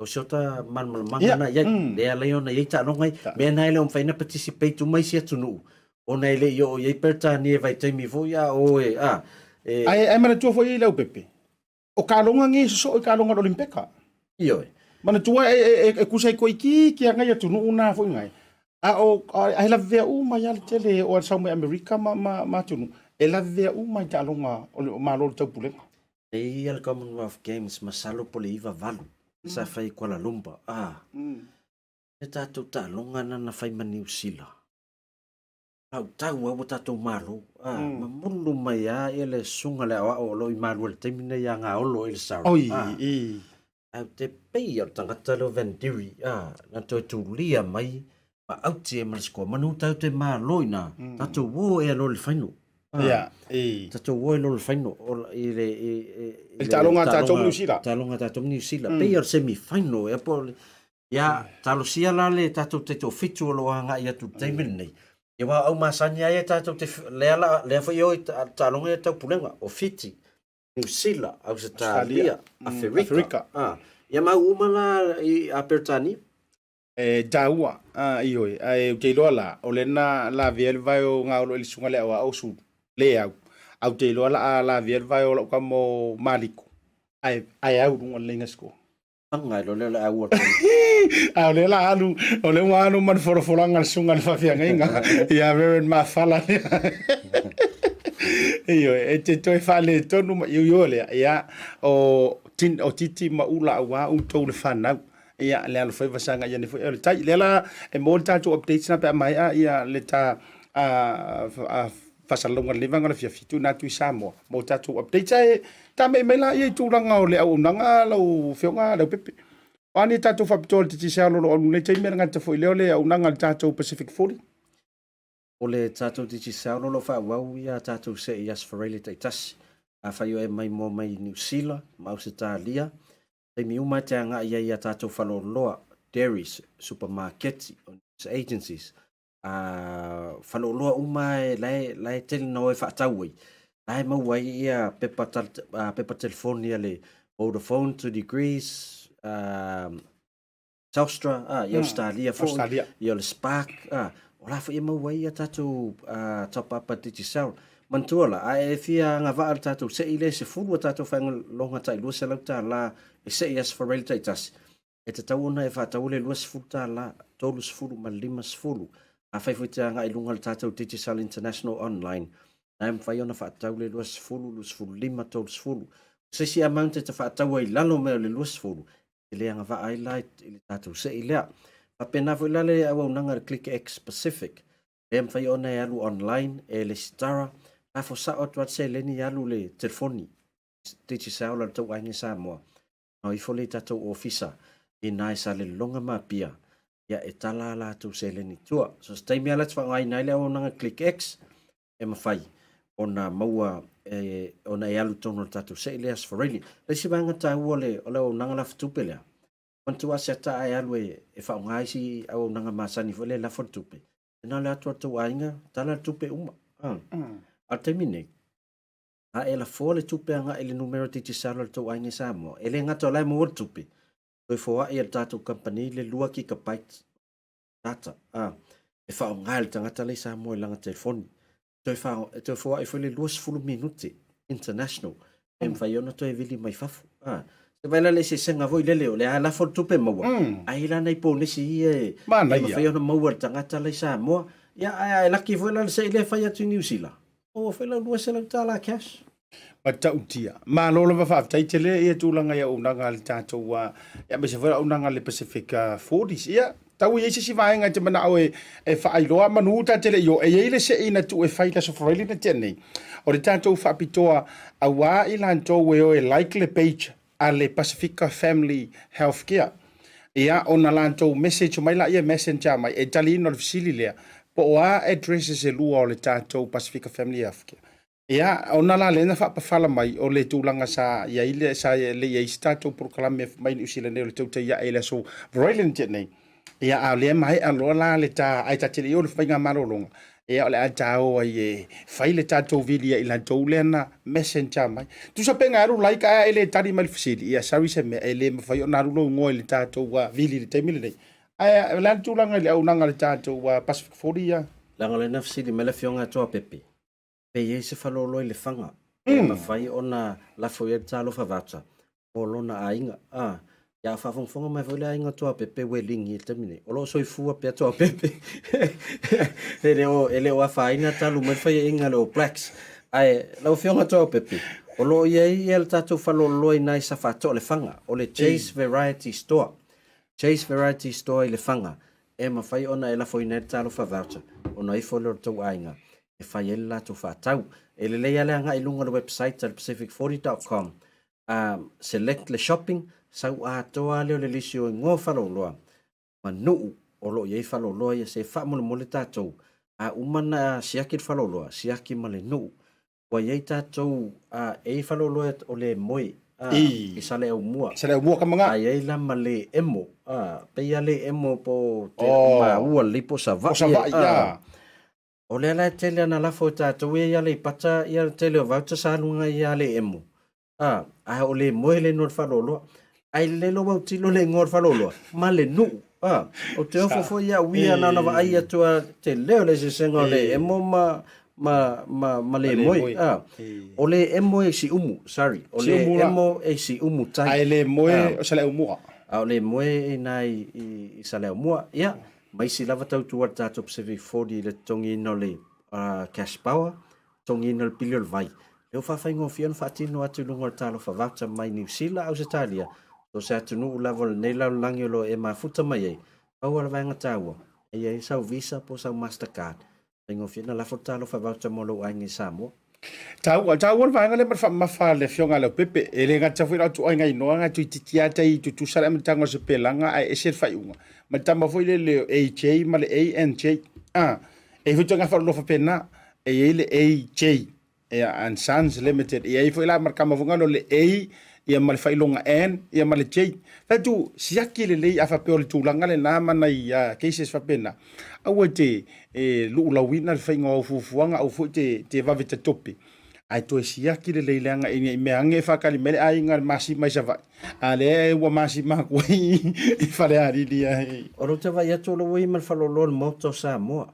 o se ota malamalamaga na i ai, lea ala ai ona i ai taaloga ia. Mea na e le o mafai ona participate uma isi atunuu, ona e le i oo i ai Peretania i vaitaimi foi a o e, a, e. Ae, ae manatua foi Leaupepe, o kaloga nei e sosoo i kaloga o le Olimpeka. Ioe. Manatua e, e, e, e kusa i koikiiki a ngai atunuu na foi ngai. A o, a e lavevea uma ai lava le tele o sau mai Amerika ma, ma, ma atunuu, e lavevea uma i taaloga o le Malo o le Taupulega. E i ai le Commonwealth Games masalo po o le 98 sa fai i Kuala Lumpur, a, le tatou taaloga lena na fai ma Niu Sila. Lautau lava ua tatou malo, a, mamulu mai lava ia le susuga le aoao o lo o i Malua i le taimi lenei ia Gaolo i le Sarah, a. Ae ou te pei o le tagata lea o Van Diri, a, na toe tulia mai ma auti ai ma le score. Manu tatou te malo i ina, tatou o ea loa i le final. Ia, i. Tatou o loa i le final i le i le taaloga a tatou ma Niu Sila. Taaloga a tatou ma Niu Sila. Pei o le semi final ea po o le Ia, talosia la le tatou taitoafitu o lo o agai atu i le taimi lenei. Ia aua o au masani lava ia tatou te lea la lea foi e o i taaloga ia taupulega, o Fiti, Niu Sila, Ausetalia, Aferika. Ah, ia mau uma la i a Peretania. E taua, a, ioe, ae ou te iloa la, o lena lavea le vae o gaolo i le susuga le aoao Sulu, le au. Ae ou te iloa la a lavea le vae o lau tama o Maliko, ae, ae au i luga o le laina score. Aga e lole le aua A o lea la alu, o lea ua alu ma le folafolaga a le susuga i le faafeagaiga ia Reverend Mafala lea. Ioe, e te toe faaletonu ma ioio lea, ia, o, tin, o titi ma ula aua outou le fanau. Ia, le alofaiva sa agai ane foi o le tai. Lea la e maua le tatou updates na pe a maea ia le ta a, a, faasalalauga lenei vaega o le afiafi, tuuina atu i Samoa mo tatou updates. Ae tamei mai la ia i tulaga o le auaunaga lau Afioga Leaupepe. O a ni tatou faapitoa i le Digicel o lo o alu nei taimi, e le gata foi i lea o le auaunaga a le tatou Pacific 40? O le tatou Digicel o lo o faaauau ia tatou see i Aso Faraile taitasi. Afai o e maimoa mai Niu Sila ma Ausetalia, taimi uma e te agai ai i a tatou faleoloa, dairies, supamaketi, o news agencies, a faleoloa uma e la e, la e tele na o e faatau ai, la e maua ai ia pepa, tal, pepa telefoni a le Vodafone, 2 Degrees, Telstra, i Australia foi, Australia. ia o le Spark, o la foi e maua ai ia tatou top up a Digicel. Manatua la, a e fia agavaa le tatou sei lea e 10 a tatou faailoga tai $200 e sei Aso Faraile taitasi, e tatau ona e faataua le $20, 30 ma le 50. Afai foi e te agai i luga o le tatou Digicel International Online, na e mafai ona faatau le 20, 25, 30. O se isi amount e te faataua i lalo mai o le 20, e le agavaa ai la i le tatou sei lea. Faapena foi la le auaunaga a le ClickX Pacific, lea e mafai ona e alu online, e lesitara, lafo sao atu lava le seleni e alu i le telefoni, Digicel a le tou aiga i Samoa, ona o ifo lea i tatou ofisa ina e Salelologa ma Apia, ia e tala a latou seleni i tua. So se taimi lava la e te faaaogaina ai le auaunaga ClickX, e mafai ona maua e, ona e alu tonu o le tatou sei lea Aso Faraile. Le isi vaega taua o le, o le auaunaga lafo tupe lea, manatua asiata a e alu e, e faaaoga isi auaunaga masani foi lea e lafo le tupe, e na o le atu a le tou aiga, tala le tupe uma. A o le taimi nei, a e lafoa le tupe agai i le numera Digicel a le tou aiga i Samoa, e le gata o la e maua le tupe, toe foai e le tatou kamupani le 2 gigabyte data, a, e faaaoga e le tagata la i Samoa i lana telefoni. Toe, fa, toe foai foi le 20 minute international e mafai ona toe vili mai fafo. A, se vai la le eseesega foi lele, o le a lafo le tupe maua, ai la nai ponesi ia e, e mafai ona maua e le tagata la i Samoa. Ia, ae a e laki foi la le sei lea e fai atu i Niu Sila, maua foi lau $200 cash. Matautia. Malo lava faafetai tele ia tulaga i auaunaga a le tatou ia aemaise foi auaunaga a le Pacific 40s. Ia, tau i ai se isi vaega e te manao e, e faailoa manu ta te le i o, e i ai le sei na tuu e fai i le Aso Faraile na tea nei. O le tatou faapitoa auā i latou e o e like le page a le Pasifika Family Health Care. Ia, ona latou message mai laia, messenger mai, e taliina o le fesili lea, po o a addresses e lua o le tatou Pasifika Family Health Care. Ia, ona la lea na faapafala mai o le tulaga sa i ai le, sa le i ai se tatou polokalame mai Niu Sila nei o le tautai ae i le aso Royal tea nei. Ia, a o lea maea loa la le ta, ae ta te le i o le faiga malologa. Ia o le a ta o ai e fai le tatou vili ia i latou lea na messenger mai. Tusa pe na alu like ae e le tali mai le fesili, ia sorry se mea e le mafai ona alu lou igoa i le tatou vili i le taimi lenei. Ae o le a le tulaga i le auaunaga a le tatou Pacific 40 ia? Leaga o lea na fesili mai le afioga ia Toapepe, pe i ai se faleoloa i Lefaga e mafai ona lafo i ai le talofa voucher mo lona aiga. A, ia a faafogafoga mai foi le aiga o Tuapepe Ueligi i le taimi nei, o lo o soifua pea Tuapepe. E le o, e le o afaina talu mai le faiaina a le All Blacks. Ae, lau Afioga Tuapepe, o lo o i ai ia le tatou faleoloa i ina i Safaatoa Lefaga, o le Chase Variety Store. Chase Variety Store i Lefaga, e mafai ona e lafoina ai le talofa voucher ona ifo lea o le tou aiga e fai ai le latou faatau. E lelei lava le agai i luga o le website a le pacific40.com, select le shopping, sau atoa lava lea o le lisi o igoa faleoloa ma nuu o lo o i ai faleoloa ia se faamolemole tatou a uma ona siaki le faleoloa, siaki ma le nuu. Ua i ai tatou, e i ai faleoloa o le moe i Saleaaumua. Saleaaumua ka maga. A i ai la ma le emo, pei lava le emo po o te maua lelei po o Savaii. Po o Savaii, ia. O lea la e tele ana lafo e tatou ia i Aleipata ia le tele o voucher sa alu agai ia Aleemo. A, ae o le moe le igoa o le faleoloa. Ae lelei lou autilo le igoa o le faleoloa ma le nuu. A, ou te ofo foi au ia na ona vaai atu a tele o le eseesega o le emo ma ma ma ma le moe. A, o le emo e Siumu, sorry. O le emo e Siumu tai. Ae le moe o Saleaaumua. A o le moe i ina i Saleaaumua. Ia, ma isi lava tautua a le tatou Pacific 40 i le totogiina o le cash power, totogiina o le pili o le vai. Lea ua faafaigofie ona faatino atu i luga o le talofa voucher mai Niu Sila, Ausetalia, so o se atunuu lava o lenei lalolagi o lo o e mafuta mai ai, pau lava le vaega taua, e i ai sau Visa po o sau Mastercard Faigofie na lafo le talofa voucher mo lou aiga i Samoa. Taua, taua le vaega lea ma le faamamafa a le Afioga ia Leaupepe. E le gata foi la o ituaiga igoa na toeitiiti lava tai tutusa le amataga o se pelaga ae ese le faaiuga. Ma le tama foi lele o AJ ma le ANJ. A, e i ai foi ituaiga faaloloa faapena. E i ai le AJ ia, and Sons Limited. E i ai foi la ma le kama foi ngalo le A ia ma le faailoga N ia ma le J. Fai atu, siaki lelei a faapea o le tulaga lena ma nai cases faapena, aua e te e luulauina le faiga o au fuafuaga, aua foi te, te vave tatope. Ae toe siaki lelei leaga ina i mea ane e faatali mai le aiga le masima i Savaii, a lea ua masima atu ai i Falealili. O lou te vaai atu o lou ua i ma le faleoloa o le Maota o Samoa.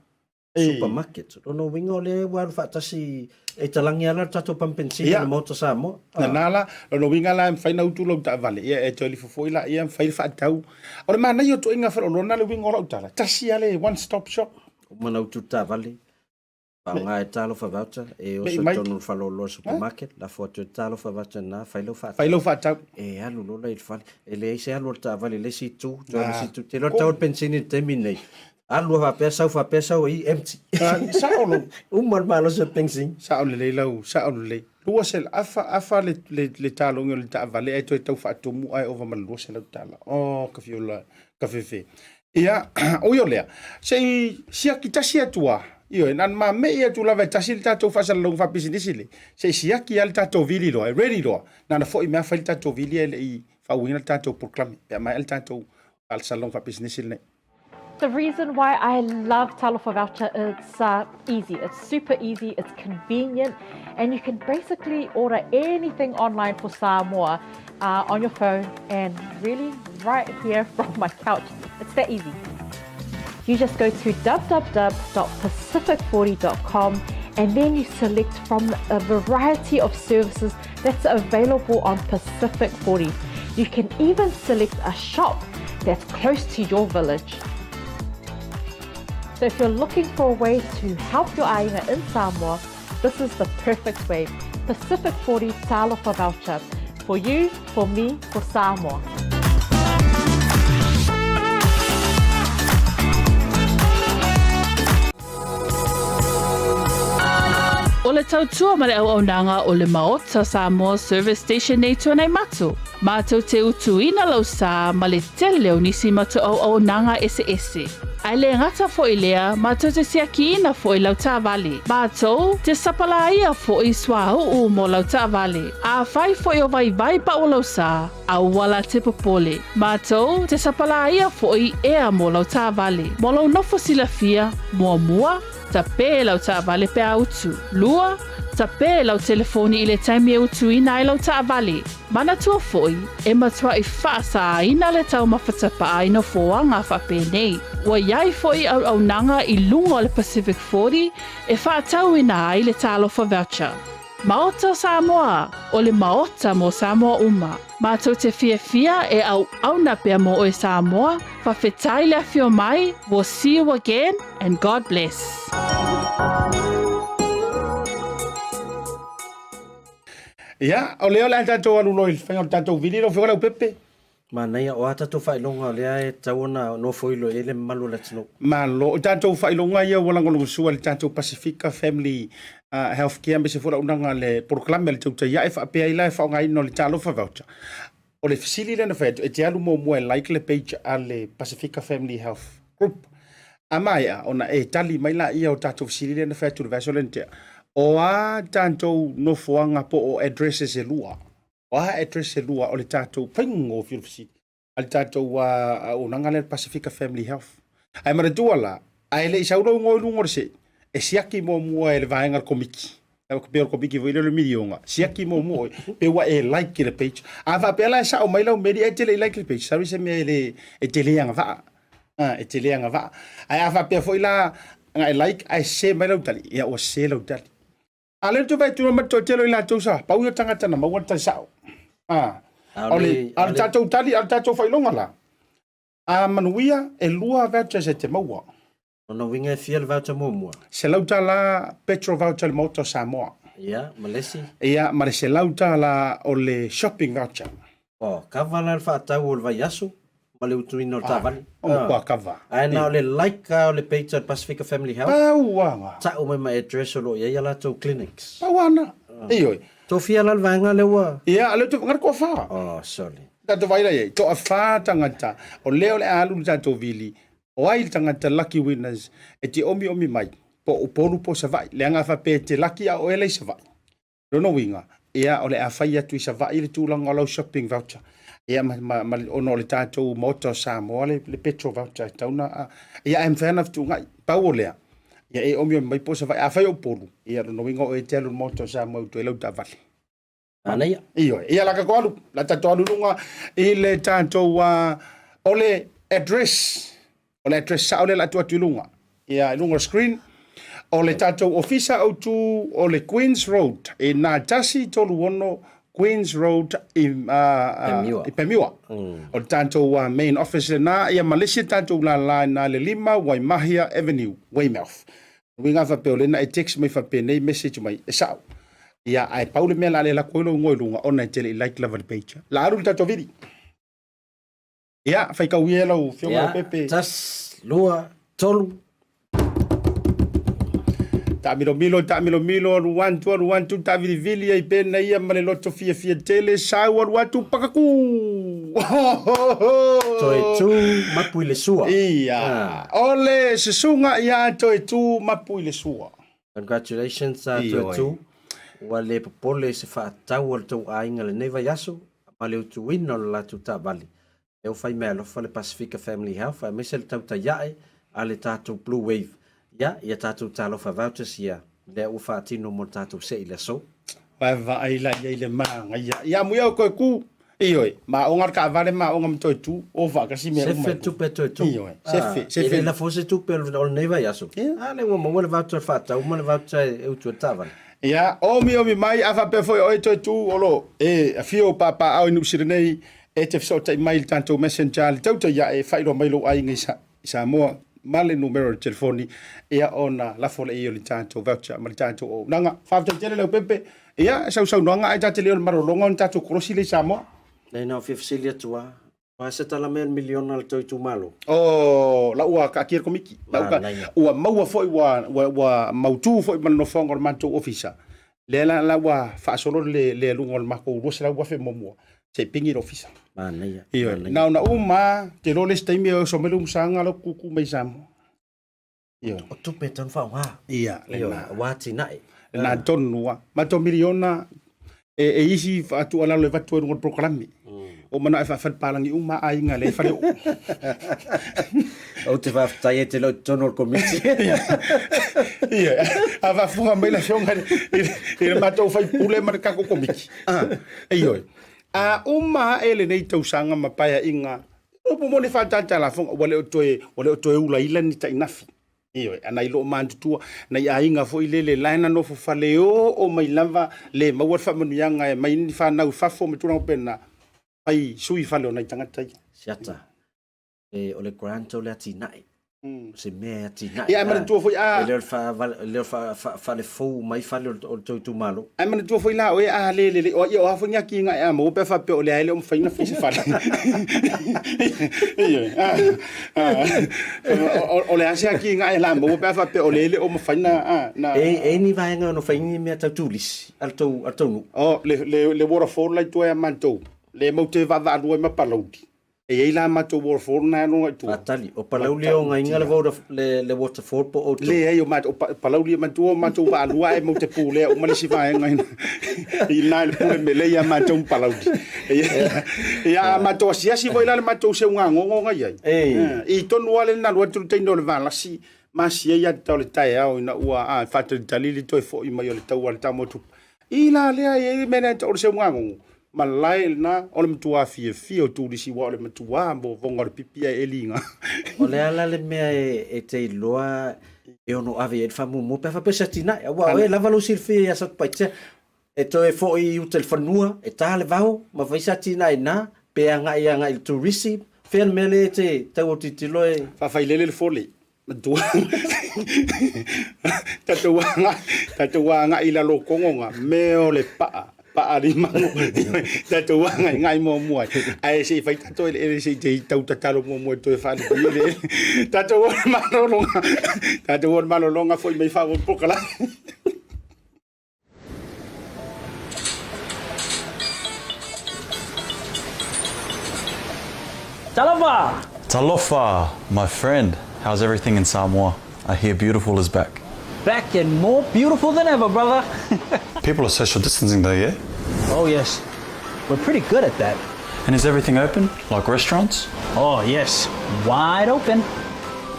Supermarket. Lona uiga o lea ua alu faatasi e talagi lava la le tatou pamu penisini i le Maota Samoa. Lena la, lona uiga la e mafai ona utu lau taavale, ia e toe lifo foi laia ma fai le faatau. O le manaia o ituaiga faleoloa lena le uiga o lau tala, tasi lava le one stop shop. Uma ona utu le taavale, faaaoga e Talofa Voucher, e oso i totonu o le faleoloa o le supermarket, lafo atu e Talofa Voucher lena, fai lau faatau. Fai lau faatau. E alu loa la i le fale. E leai se alu o le taavale i le isi itu, toe alu i le isi itu. Ou te iloa le tau o le penisini i le taimi lenei, Alu a faapea sau faapea sau i empty. Sao lou. Uma le malosi o le penisini. Sao lelei lau, sao lelei. 200, afa, afa le, le, le talogi o le taavale ae toe tau faatumu ae ova ma le 200 tala. Oh, ka fiola, ka fefe. Ia, ui o lea, se i siaki tasi atu a, ioe, na ona mamei atu lava e tasi le tatou faasalalauga faapisinisi le, se i siaki lava le tatou vili loa, e ready loa, na ona foi mai lava fai le tatou vili ae le i faauigaina le tatou polokalame, pe a maea le tatou faasalalauga faapisinisi lenei. The reason why I love Talofa Voucher it's uh, easy. It's super easy, it's convenient, and you can basically order anything online for Samoa uh, on your phone and really right here from my couch. It's that easy. You just go to www.pacific40.com and then you select from a variety of services that's available on Pacific 40. You can even select a shop that's close to your village. So if you're looking for a way to help your aina in Samoa, this is the perfect way. Pacific 40 Talofa Voucher. For you, for me, for Samoa. O le tautua ma le auaunaga o le Maota Samoa Service Station nei Tuanaimato, mātou te utuina lau sā ma le tele o nisi matou auaunaga eseese. Ae le gata foi lea, mātou te siakiina foi lau taavale. Mātou te sapalāia foi suauu mo lau taavale. Afai foi o vaivai pau lau sā, Aua la te popole. Mātou te sapalāia foi ea mo lau taavale. Mo lou nofo silafia, muamua. Tapē lau taavale pe a utu. 2, Tapē lau telefoni i le taimi e utuina ai lau taavale. Manatua foi, e matuai faasāina le taumafa tapaa i nofoaga faapenei. Ua i ai foi auaunaga i luga o le Pacific 40 e faatauina ai le Talofa Voucher. Maota o Samoa, o le Maota mo Samoa uma. Matou te fiafia e auauna pea mo oe Samoa, fafetai le afio mai, we'll see you again and God bless. Ia, o lea o le a tatou alu loa i le faiga o le tatou vili lau Afioga Leaupepe. Manaia, o a tatou faailoga o lea e tatau ona nofoilo i ai le mamalu o le atunuu? Malo. O tatou faailoga ia ua lagolagosua e le tatou Pasifika Family Health Care aemaise foi o le auaunaga a le polokalame a le Tautai Ae faapea ai la e faaaogaina o le Talofa Voucher. O le fesili lea na fai atu, e te alu muamua e like le page a le Pasifika Family Health Group. A maea ona e tali mai laia o tatou fesili lea na fai atu i le vaiaso lea na tea, o a tatou nofoaga po o addresses e lua? O a address e lua o le tatou faigofie o le fesili a le tatou auaunaga lea le Pasifika Family Health. Ae manatua la, a e le i sau lou igoa i luga o le see, e siaki muamua e le vaega o le komiti. Pei o le komiti foi lea o le miliona, siaki muamua oe, pe ua e like i le page. A faapea la e sao mai lau meli ae te le i like i le page, sorry se mea e le, e te le agavaa. E te le agavaa. Ae a faapea foi la na e like ae sese mai lau tali, ia ua sese lau tali. A lea ou te vaai atu ma le toatele o i latou sa pau ia tagata na maua le tali sao. A, o le, a o le tatou tali, a o le tatou faailoga la, a manuia e lua vouchers e te maua. Lona uiga e fia le voucher muamua? $100 petrol voucher i le Maota o Samoa. Ia, ma le isi? Ia, ma le $100 o le shopping voucher. Oh, kava la le faatau o le vaiaso ma le utuina o le taavale. O matua kava. Ae na o le like lava o le page a le Pasifika Family Health. Pau ana. Tau mai ma address o lo o i ai a latou clinics. Pau ana. Ioe. Tofia la le vaega lea ua. Ia, lea ou te, na o le toafa. Oh, sorry. Tatou vaai la i ai, toafa tagata, o lea o le a alu le tatou vili, o ai le tagata lucky winners e te omiomi mai, po o Upolu po o Savaii. Leaga a faapea e te lucky a o oe la i Savaii. Lona uiga, ia, o le a fai atu i Savaii le tulaga o lau shopping voucher. Ia, ma, ma, ma, ona o le tatou Maota o Samoa le, le petrol voucher e tatau ona, ia, ae mafai lava ona fetuunai. Pau o lea, ia e omiomi mai po o Savaii. Afai o Upolu, ia, lona uiga o oe e te alu i le Maota o Samoa e utu ai lau taavale. Manaia. Ioe. Ia, la tatou alu, la tatou alu i luga i le tatou, o le address, O le address sao lea o le a tuu atu i luga. Ia, i luga o le screen. O le tatou ofisa autu o le Queens Road i na 136 Queens Road i, Pemua. i Pemua. O le tatou main office lena, ia ma le isi tatou lala i na le 5 Waimahia Avenue, Weymouth. Uiga faapea o lea na e text mai faapenei message mai, e sao. Ia, ae pau le mea o le a le alu atu ai lou igoa i luga, ona e te le i like lava i le page. La alu le tatou vili. Ia, faitau ia lau Afioga Ia, Leaupepe. tas, lua, tolu. Taamilomilo, taamilomilo, alu atu, alu atu, taavilivili ai pena ia ma le loto fiafia tele, sau alu atu, pakaku! Toe tu, mapu i le sua. Ia, Ah. o le susuga ia Toe Tu Mapu i le sua. Congratulations a Toe Ioe. Tu. Ua le popole i se faatau a le tou aiga lenei vaiaso ma le utuina o le latou taavale. Lea ua fai meaalofa le Pasifika Family Health aemaise le tautai ae a le tatou Blue Wave. Ia, ia tatou talofa vouchers ia, lea ua faatino mo le tatou see i le aso. Vaevaai la ia i le magaia. Ia amuia o toe tu. Ioe, maoga le taavale maoga ma toe tu, o faatasi mea uma. Sefe le tupe toe tu. Ioe, sefe, sefe. E le lafo se tupe o lenei vaiaso. A lea ua maua le voucher faatau ma le voucher e utu ai le taavale. Ia, omiomi mai, a faapea foi o oe toe tu, o lo e afio o papaaao i Niu Sila nei, e te fesootai mai i le tatou messenger, le tautai ae, faailoa mai lou aiga i Samoa ma le numera o le telefoni, ia ona lafo lea i ai o le tatou voucher ma le tatou auaunaga. Faafetai tele Leaupepe, ia, sausaunoaga ae ta te le o le malologa ona tatou kolosi lea i Samoa. Nei na o fia fesili atu a, o a se tala mea le miliona a le tou itumalo? Oh, la ua kaatia le komiti. La ua, Manaia. ua maua foi ua, ua, ua mautu foi ma le nofoaga o le matou ofisa. Lea la, la ua faasolo le, le aluga o le matou 200,000 muamua se i pigi le ofisa. Manaia. Ioe. Manaia. Na ona uma, te iloa le isi taimi e oso mai le umusaga lau kuku mai Samoa. Ioe. O tupe e tau faaaoga. Ia, Ioe, lena. aua atinae. Lena tonu lava. Ma to miliona e, e isi faatuualalo e avatu ai i luga o le polokalame. Ua manao e faafalepalagi uma aiga le fale oo. Ou te faafetai e te le o i totonu o le Komiti. Ia, a faafofoga mai le afioga i le matou faipule ma le tatou Komiti. Ioe. A uma ae lenei tausaga ma paeaiga, upu moni faatalitalafoga, ua le o toe, ua le o toe ulaila ni tainafi. Ioe, a nai loomatutua, nai aiga foi lele la e na nofo faleoo mai lava le maua le faamanuiaga e aumai ni fanau i fafo ma tulaga faapena, fai sui fale o nai tagata ia. Siata, e, o le grant o le atinae. O se mea e atinae. Ia, ae manatua foi a... E le o le, le o le fale fou mai fale o le tou itumalo. Ae manatua foi la oe a le lelei, o, ia, o a foi ni atinae a maua pe a faapea o lea e le o mafai ona fai se fale. Ioe. O le a se atinae la maua pe a faapea o lea e le o mafai na... E i ai ni vaega e ono fai ai ni mea tau turisi a le tou nuu? O, le waterfall la i tua ia matou, lea matou te vaavaalua ai ma Palauli. E i ai la matou waterfall na e alu i tua. Faatali, o Palauli e ogaina le waterfall po o outou? Leai, o matou, o Palauli e manatua o matou vaalua ae matou te pulea uma le isi vaega i ina i le pule melei ia matou ma Palauli. Ia, a matou asiasi foi la le matou seugagogo na i ai. I tonu lava lea na alu atu le teine o le Valasi ma asia ia te o le taeao ina ua faatalitali le toe foi mai o le taua a le Tamotupa. I la lea e i ai le mea lea o le seugagogo, malae lena o le matua fiafia o turisi aua o le matua vovoga o le pipi ae eliga. O le a la le mea e te iloa e ono ave i ai le faamuamua pe a faapea o se atinae? Aua o oe lava lou silafia ia Satupaitea, e toe foi i uta i le fanua, e ta le vao ma fai se atinae i ina, pe agai agai i le turisi, fea le mea lea e te tau autitilo e... Faafailele le fole. Matua. Tatou agai, tatou agai i lalo o kogoga, mea o le paa, paa limago. Tatou agai ngai muamua ai. Ae se i fai tatou eleele se i te tau tatalo muamua e toe faalelei eleele. Tatou o le malologa, tatou o le malologa foi mai faaauau le polokalame. Talofa! Talofa, my friend. How's everything in Samoa? I hear beautiful is back. Back and more beautiful than ever, brother. People are social distancing though, yeah? Oh, yes. We're pretty good at that. And is everything open, like restaurants? Oh, yes. Wide open.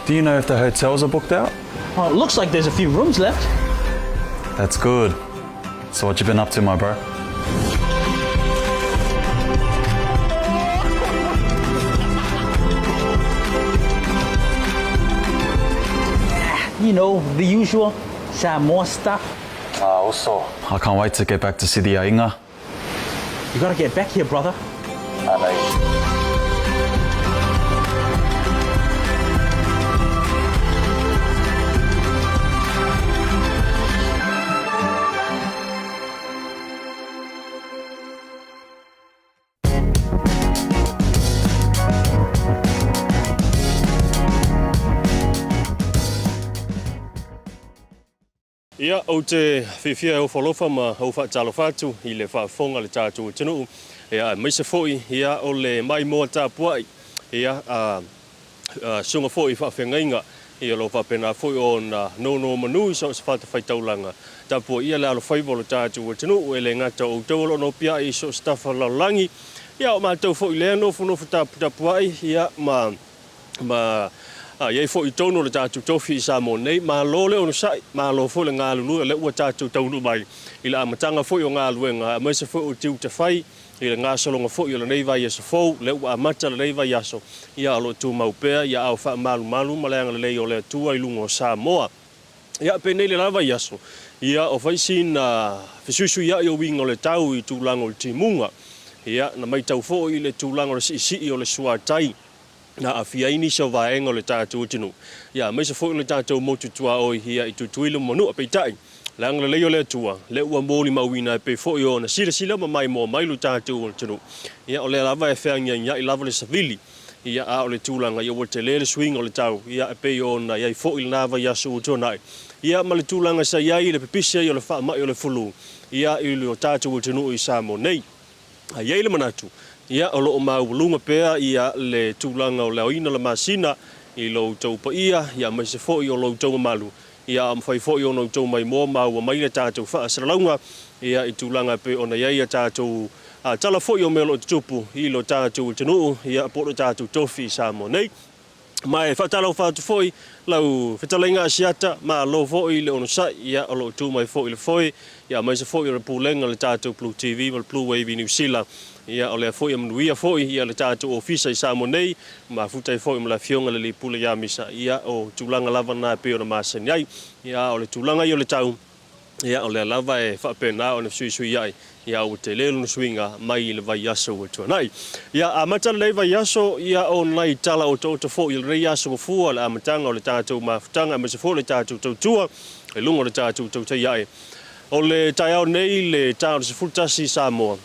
Do you know if the hotels are booked out? Well, it looks like there's a few rooms left. That's good. So what you been up to, my bro? You know, the usual Samoa stuff. Ah, also. I can't wait to get back to see the Ainga. You gotta get back here, brother. Ia, ou te fiafia e ofo alofa ma ou faatalofa atu i le faafofoga a le tatou atunuu, ia, aemaise foi, ia, o le maimoa tapuai, ia, a, a susuga foi i faafeagaiga, ia, o lo o faapena foi ona nonomanu i so o se fatafaitaulaga tapuaia le alofaiva o le tatou atunuu, e le gata o outou o lo o nopiai i so o se tafa lalolagi, ia, o matou foi lea nofonofo taputapuai, ia, ma. ma i ai foi i totonu o le tatou tofi i Samoa nei. Malo le onosai, malo foi le galulue, o lea ua tatou taunuu mai i le amataga foi o galuega, aemaise foi o tiute fai i le gasologa foi o lenei vaiaso fou, lea ua amata lenei vaiaso, ia o lo o tumau pea ia ao faamalumalu ma le agalelei o le Atua i luga o Samoa. Ia, penei le la vaiaso, ia o fai sina fesuisuiai o uiga o le tau i tulaga o le timuga. Ia, na maitau foi i le tulaga o le siisii o le suatai, na aafia ai nisi o vaega o le tatou atunuu, ia aemaise foi o le tatou motu tuaoi ia i Tutuila ma Manua. Peitai, le agalelei o le Atua, lea ua molimauina e pei foi ona silasila ma maimoa mai lo tatou atunuu, ia o lea lava e feagiagiai lava le savili, ia a o le tulaga ia ua tele le suiga o le tau, ia e pei ona i ai foi lena vaiaso ua tuanai, ia ma le tulaga sa i ai i le pipisi ai o le faamai o le fulu, ia i lo tatou atunuu i Samoa nei. A i ai le manatu, ia, o lo o maualuga pea ia le tulaga o le aoina o le masina i lo outou paia, ia aemaise foi o lo outou mamalu, ia a mafai foi ona outou maimoa maua mai le tatou faasalalauga, ia, i tulaga e pei ona i ai a tatou tala foi o mea o lo o tutupu i lo tatou atunuu, ia, po o lo tatou tofi i Samoa nei. Ma e faatalofa atu foi lau fetalaiga Asiata, malo foi le onosai, ia, o lo o tu mai foi i le foe, ia, aemaise foi o le pulega o le tatou Blue TV ma le Blue Wave i Niu Sila. Ia, o lea foi e manuia foi ia le tatou ofisa i Samoa nei, mafuta ai foi ma le Afioga i le Alii Pule ia Misa. Ia, o tulaga lava na e pei ona masani ai. Ia, a o le tulaga ia o le tau, ia, o lea lava e faapena ona fesuisuiai, ia, ua tele lona suiga mai i le vaiaso ua tuanai. Ia, amata lenei vaiaso, ia, o nai tala otooto foi o lenei aso mafua, le amataga o le tatou mafutaga aemaise foi o le tatou tautua i luga o le tatou tautai ae. O le taeao nei le ta o le 11 i Samoa,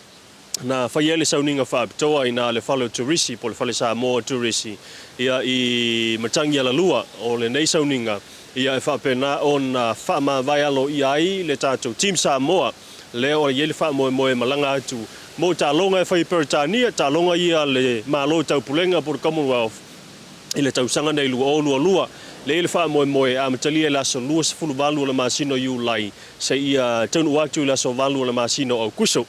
na fai ai le sauniga faapitoa i na le fale o Turisi po o le Fale Samoa o Turisi ia i Matagialalua. O lenei sauniga ia e faapena ona faamavae aloaia ai le tatou Team Samoa lea o i ai le faamoemoe e malaga atu mo taaloga e fai i Peretania, taaloga ia a le Malo Taupulega po o le Commonwealth i le tausaga nei 2022. Lea i le faamoemoe e amatalia i le aso 28 o le masina o Iulai seia taunuu atu i le aso 8 o le masina o Aukuso.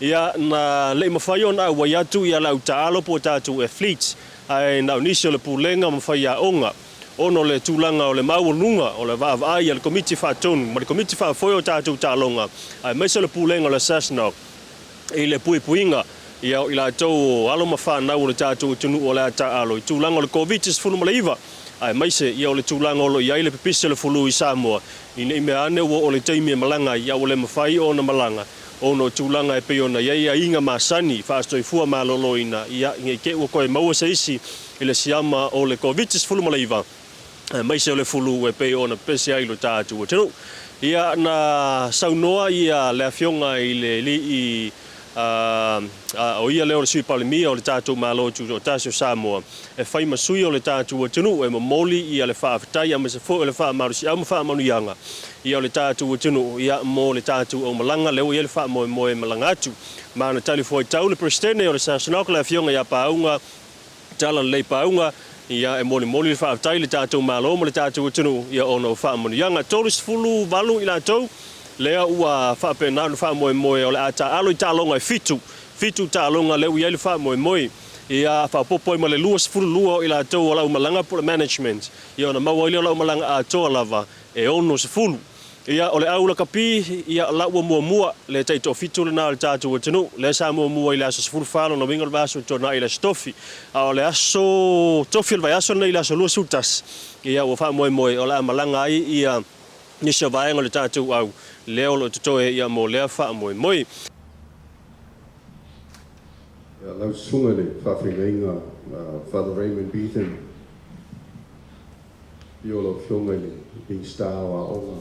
Ia, na le i mafai ona auai atu ia le au taalo po o tatou athletes, ae na o nisi o le pulega ma faiaoga, ona o le tulaga o le maualuga o le vaavaai a le Komiti Faatonu ma le Komiti Faafoe o tatou taaloga, aemaise o le pulega o le SASNOC i le puipuiga ia o i latou o alo ma fanau o le tatou atunuu o le a taaalo i tulaga o le Koviti-19, aemaise ia o le tulaga o lo o i ai le pipisi o le fulu i Samoa, ina i mea ane ua oo le taimi e malaga ai, a ua le mafai ona malaga. Ona o tulaga e pei ona i ai aiga masani faasoifua maloloina, ia, ne i te i ua toe maua se isi i le siama o le Koviti-19, aemaise o le fulu e pei ona pepese ai lo tatou atunuu. Ia, na saunoa ia le Afioga i le Alii, a, o ia lea o le Sui Palemia o le tatou Malo Tutoatasi o Samoa, e fai ma sui o le tatou atunuu e momoli ia le faafetai aemaise foi o le faamalosiau ma faamanuiaga ia o le tatou atunuu ia mo le tatou aumalaga lea ua i ai le faamoemoe e malaga atu. Ma na talifuaitau le Peresetene o le SASNOC le Afioga ia Paauga Talalelei Paauga ia e molimoli le faafetai i le tatou Malo ma le tatou atunuu ia ona o faamanuiaga. 38 i latou lea ua faapena ona faamoemoe o le a taaalo i taaloga e fitu, fitu taaloga lea ua i ai le faamoemoe. Ia faaopoopo ai ma le 22 o i latou o le aumalaga po o le management, ia ona maua ai lea o le aumalaga atoa lava e 60. Ia, o le au lakapi, ia, la ua muamua, le taitoafitu lena o le tatou atunuu, lea sa muamua i le aso 14, lona uiga o le vaiaso ua tuanai i le aso Tofi. A o le aso Tofi o le vaiaso lenei i le aso 21, ia, ua faamoemoe o le a malaga ai ia nisi o vaega o le tatou au, lea o lo o totoe ia mo lea faamoemoe. Ia, lau susuga i le faafeagaiga Father Raymond Beaton, Afio lau Afioga i le Minisita o Aoga,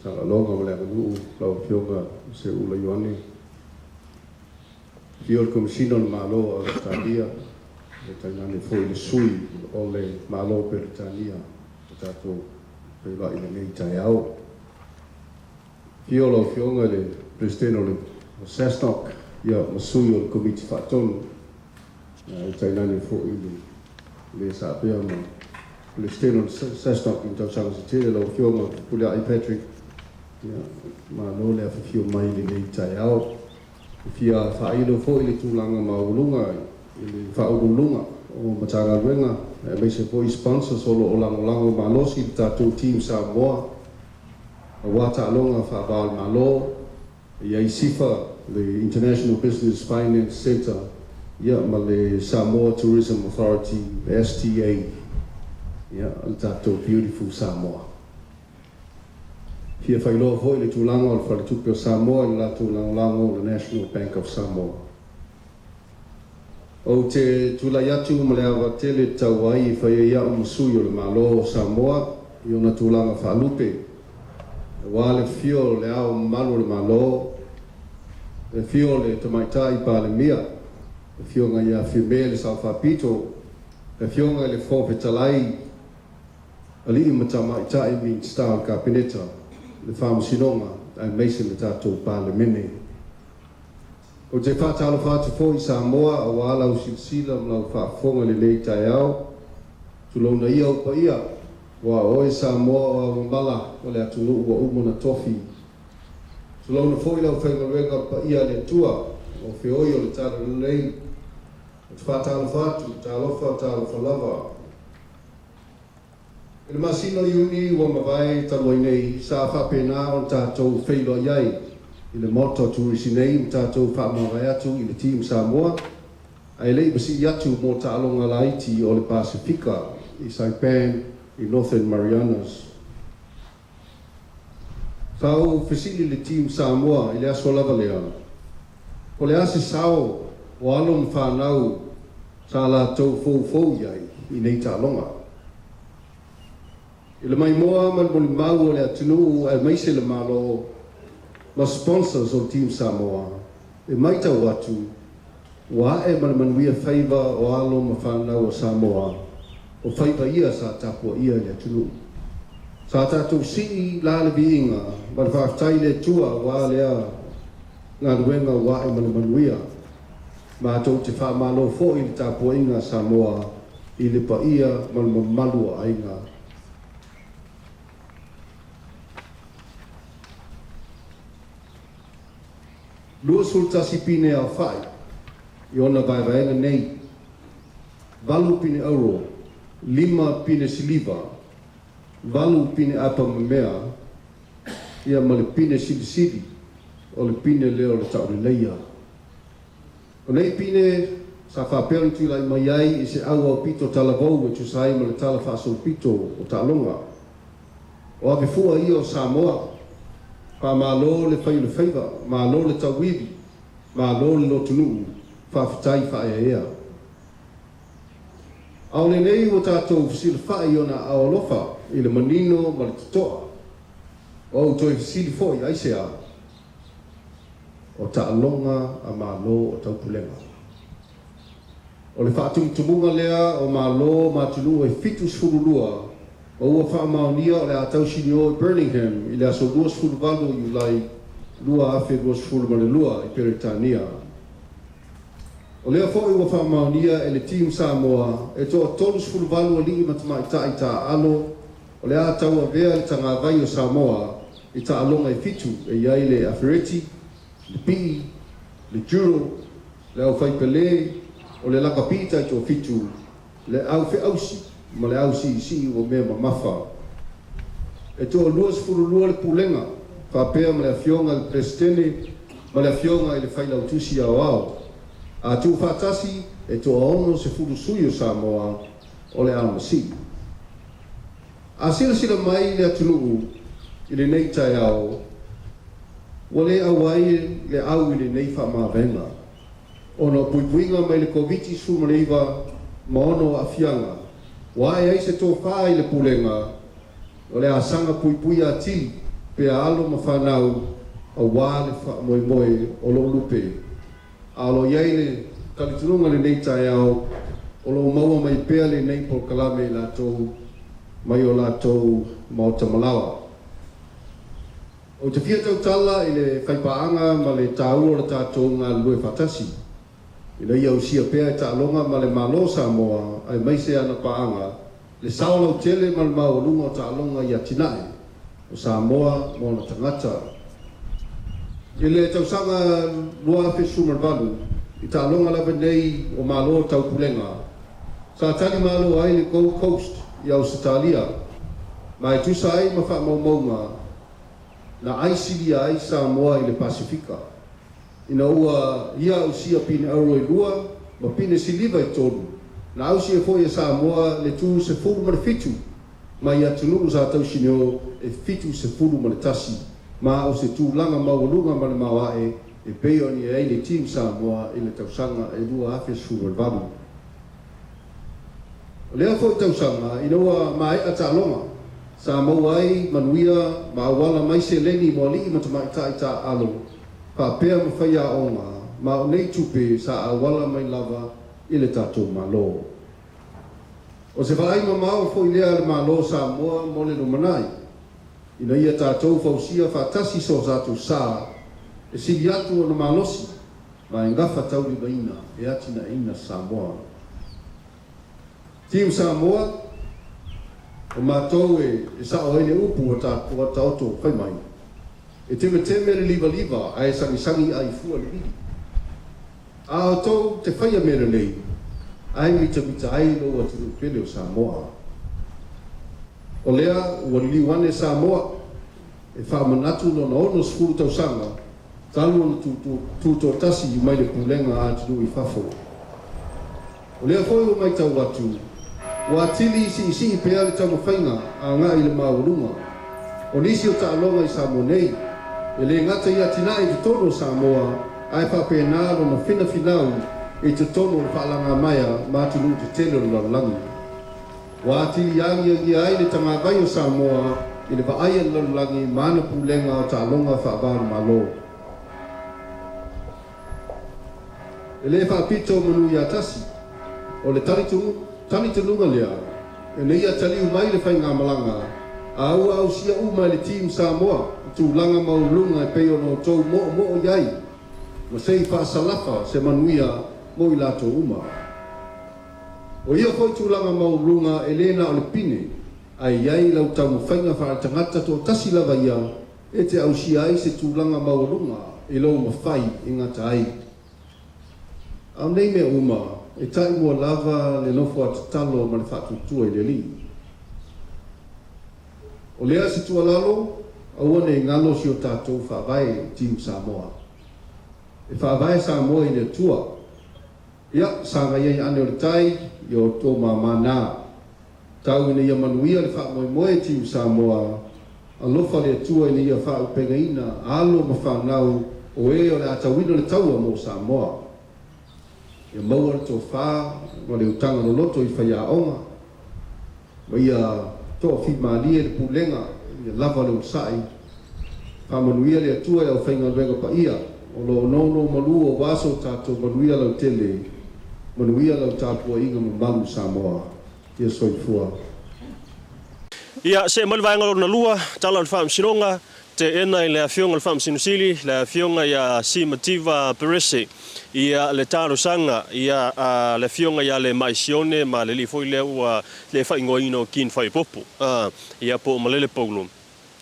Talaloga ma le Aganuu, lau Afioga Seuula Ioane. Afio le Komesina o le Malo o Ausetalia, e tainane foi le sui o le Malo o Peretania ua tatou feiloai i lenei taeao. Afio lau Afioga i le Peresetene o le SASNOC ma sui o le Komiti Faatonu. E tainane foi i le le sa avea ma Peresetene o le SASNOC i tausaga se tele, lau Afioga Fepuleai Patrick. Ia, malo le afifio mai i lenei taeao. E fia faailo foi le tulaga maualuga i le Faauluuluga o Matagaluega aemaise foi sponsors o lo o lagolago malosi i le tatou Team Samoa aua taaloga faava o le Malo. E i ai SIFA, le International Business Finance Centre, ia ma le Samoa Tourism Authority, le STA, ia le tatou Beautiful Samoa. E fia faailoa foi le tulaga o le Faletupe o Samoa i le latou lagolago o le National Bank of Samoa. Ou te tulai atu ma le ava tele tatau ai e fai ai a'u ma sui o le Malo o Samoa i ona tulaga faalupe, aua le afio o Le Ao Mamalu o le Malo, le afio o le Tamaitai Palemia, le Afioga ia Fiame Le Sao Faapito, le Afioga i le Fofoga Fetalai, Alii ma Tamaitai Minisita o le Kapeneta, le Faamasinoga aemaise le tatou Palemene. Ou te faatalofa atu foi i Samoa aua lau silasila ma lau faafofoga i lenei taeao. Tulouna ia ou paia, aua o oe Samoa o aomamala o le atunuu ua uma ona tofi. Tulouna foi le aufaigaluega paia a le Atua ma feoi o le Talalelei, ou te faatalofa atu, talofa, talofa lava. I le masina o Iuni ua mavae talu ai nei, sa faapena ona tatou feiloai ai i le Maota o Turisi nei ma tatou faamavae atu i le Team Samoa ae le i masii atu mo taaloga laiti o le Pasefika i Saipan i Northern Marianas. Sa ou fesili i le Team Samoa i le aso lava lea, po o le a se sao o alo ma fanau sa latou foufou i ai i nei taaloga. I le maimoa ma le molimau o le atunuu aemaise le Malo ma sponsors o le Team Samoa, e matau atu ua ae ma le manuia faiva o alo ma fanau a Samoa, o faiva ia sa tapuaia e le atunuu. Sa tatou sii la le viiga ma le faafetai i le Atua aua lea galuega ua ae ma le manuia. Matou te faamalo foi i le tapuaiga a Samoa i le paia ma le mamalu o aiga. 21 pine aofai i ona vaevaega nei, valu pine auro, lima pine siliva, valu pine apamamea, ia ma le pine silisili, o le pine lea o le tauleleia. O nei pine sa faapea ona tulai mai ai i se auaupito talavou e tusa ai ma le tala faasolopito o taaloga. O avefua ia o Samoa. Faamalo le fai o le faiva, malo le tauivi, malo le lotunuu, faafetai faaeaea. A o lenei ua tatou fesilafai i ona aao alofa i le manino ma le totoa. Ua ou toe fesili foi, aisea? O taaloga a Malo o Taupulega. O le faatumutumuga lea o Malo ma atunuu e 72 ma ua faamaonia o le a tausinio i Birningham i le aso 28 o Iulai 2022 i Peretania. O lea foi ua faamaonia e le Team Samoa e toa 38 alii ma tamaitai taaalo o le a tauavea le tagavai o Samoa i taaloga e fitu e i ai le afereti, le pii, le judo, le aufaipele, o le lakapi taitoafitu, le au feausi ma le au siisii ua mea mamafa. E toa 22 le Pulega faapea ma le Afioga i le Peresetene ma le Afioga i le Failautusi Aoao. A tuufaatasi e toa 60 sui o Samoa o le a masii. A silasila mai le atunuu i lenei taeao, ua le auai le au i lenei faamavaega ona o puipuiga mai le Koviti-19 ma ona aafiaga, ua ae ai se tofa i le Pulega o le a saga puipuia atili pea alo ma fanau aua le faamoemoe o lo o lupe. A o lo o i ai le talitonuga i lenei taeao, o lo o maua mai pea lenei polokalame i latou mai o latou maota malaoa. Ou te fia tautala i le faipaaga ma le taua o le tatou galulue faatasi, ina ia ausia pea e taaloga ma le Malo o Samoa aemaise ana paaga le sao lautele ma le maualuga o taaloga i atinae o Samoa ma ona tagata. I le tausaga 2018, i taaloga lava nei o Malo o Taupulega, sa tali malo ai le Gold Coast i Ausetalia, ma e tusa ai ma faamaumauga na aisilia ai Samoa i le Pasefika, ina ua ia ausia pine auro e lua ma pine siliva e tolu, na ausia foi e Samoa le tu 17 mai atunuu sa tausinio e 71, ma o se tulaga maualuga ma le maoae e pei ona i ai le Team Samoa i le tausaga e 2018. O lea foi tausaga, ina ua maea taaloga, sa maua ai manuia ma auala mai seleni mo alii ma tamaitai taaalo faapea ma faiaoga, ma o nei tupe sa auala mai lava i le tatou Malo. O se vaai mamao foi lea a le Malo o Samoa mo le lumanai, ina ia tatou fausia faatasi so tatou sa e sili atu ona malosi ma e gafataulimaina e atinaeina Samoa. Team Samoa, o matou e sao ai le upu ua taoto fai mai, e temeteme le livaliva ae sagisagi ai fua le vili. A outou te faia mea lelei, ae mitamita ai lou atunuu pele o Samoa. O lea ua liliu ane Samoa e faamanatu lona 60 tausaga talu ona tutoatasi mai le pulega a atunuu i fafo. O lea foi ua matau atu, ua atili siisii pea le taumafaiga agai i le maualuga o nisi o taaloga i Samoa nei, e le gata i atinae i totonu o Samoa, ae faapena lona finafinau i totonu o le faalagamaea ma atunuu tetele o le lalolagi. Ua atili agiagia ai le tagavai o Samoa i le vaai a le lalolagi ma ana pulega o taaloga faava-o-Malo. E le faapito manu ia tasi. O le talitonuga lea, ina ia taliu mai le faigamalaga, a ua ausia uma e le Team Samoa i tulaga maualuluga e pei ona outou moomoo i ai, ma se i faasalafa se manuia mo i latou uma. O ia foi tulaga maualuluga e le na o le pine, ae i ai lau taumafaiga faaletagata toatasi lava ia e te ausia ai se tulaga maualuga i lou mafai e gata ai. A o nei mea uma, e taʻi mua lava le nofo a tatalo ma le faatuatua i le Alii. O lea se tuualalo, aua ne i galo si o tatou Faavae Team Samoa. E faavae Samoa i le Atua. Ia, sagai ai ane o le tai i o outou māmā na. Tau ina ia manuia le faamoemoe Team Samoa, alofa le Atua ina ia faaaupegaina alo ma fanau o e o le a tauina le taua mo Samoa. Ia maua le tofa ma le utaga loloto i faiaoga, ma ia toafimalie le pulega ia lava le onosai. Faamanuia le Atua i le aufaigaluega paia o lo o nonomalu aua so tatou manuia lautele, manuia lau tapuaiga mamalu Samoa. Ia soifua. Ia, see mai le vaega lona lua, Tala o le Faamasinoga, teena i le Afioga i le Faamasino Sili, le Afioga ia Simativa Perese, ia le talosaga ia a le Afioga ia Lemai Sione ma le alii foi lea ua le faaigoaina o Kin Faiapopo, ia po o Malele Paulo.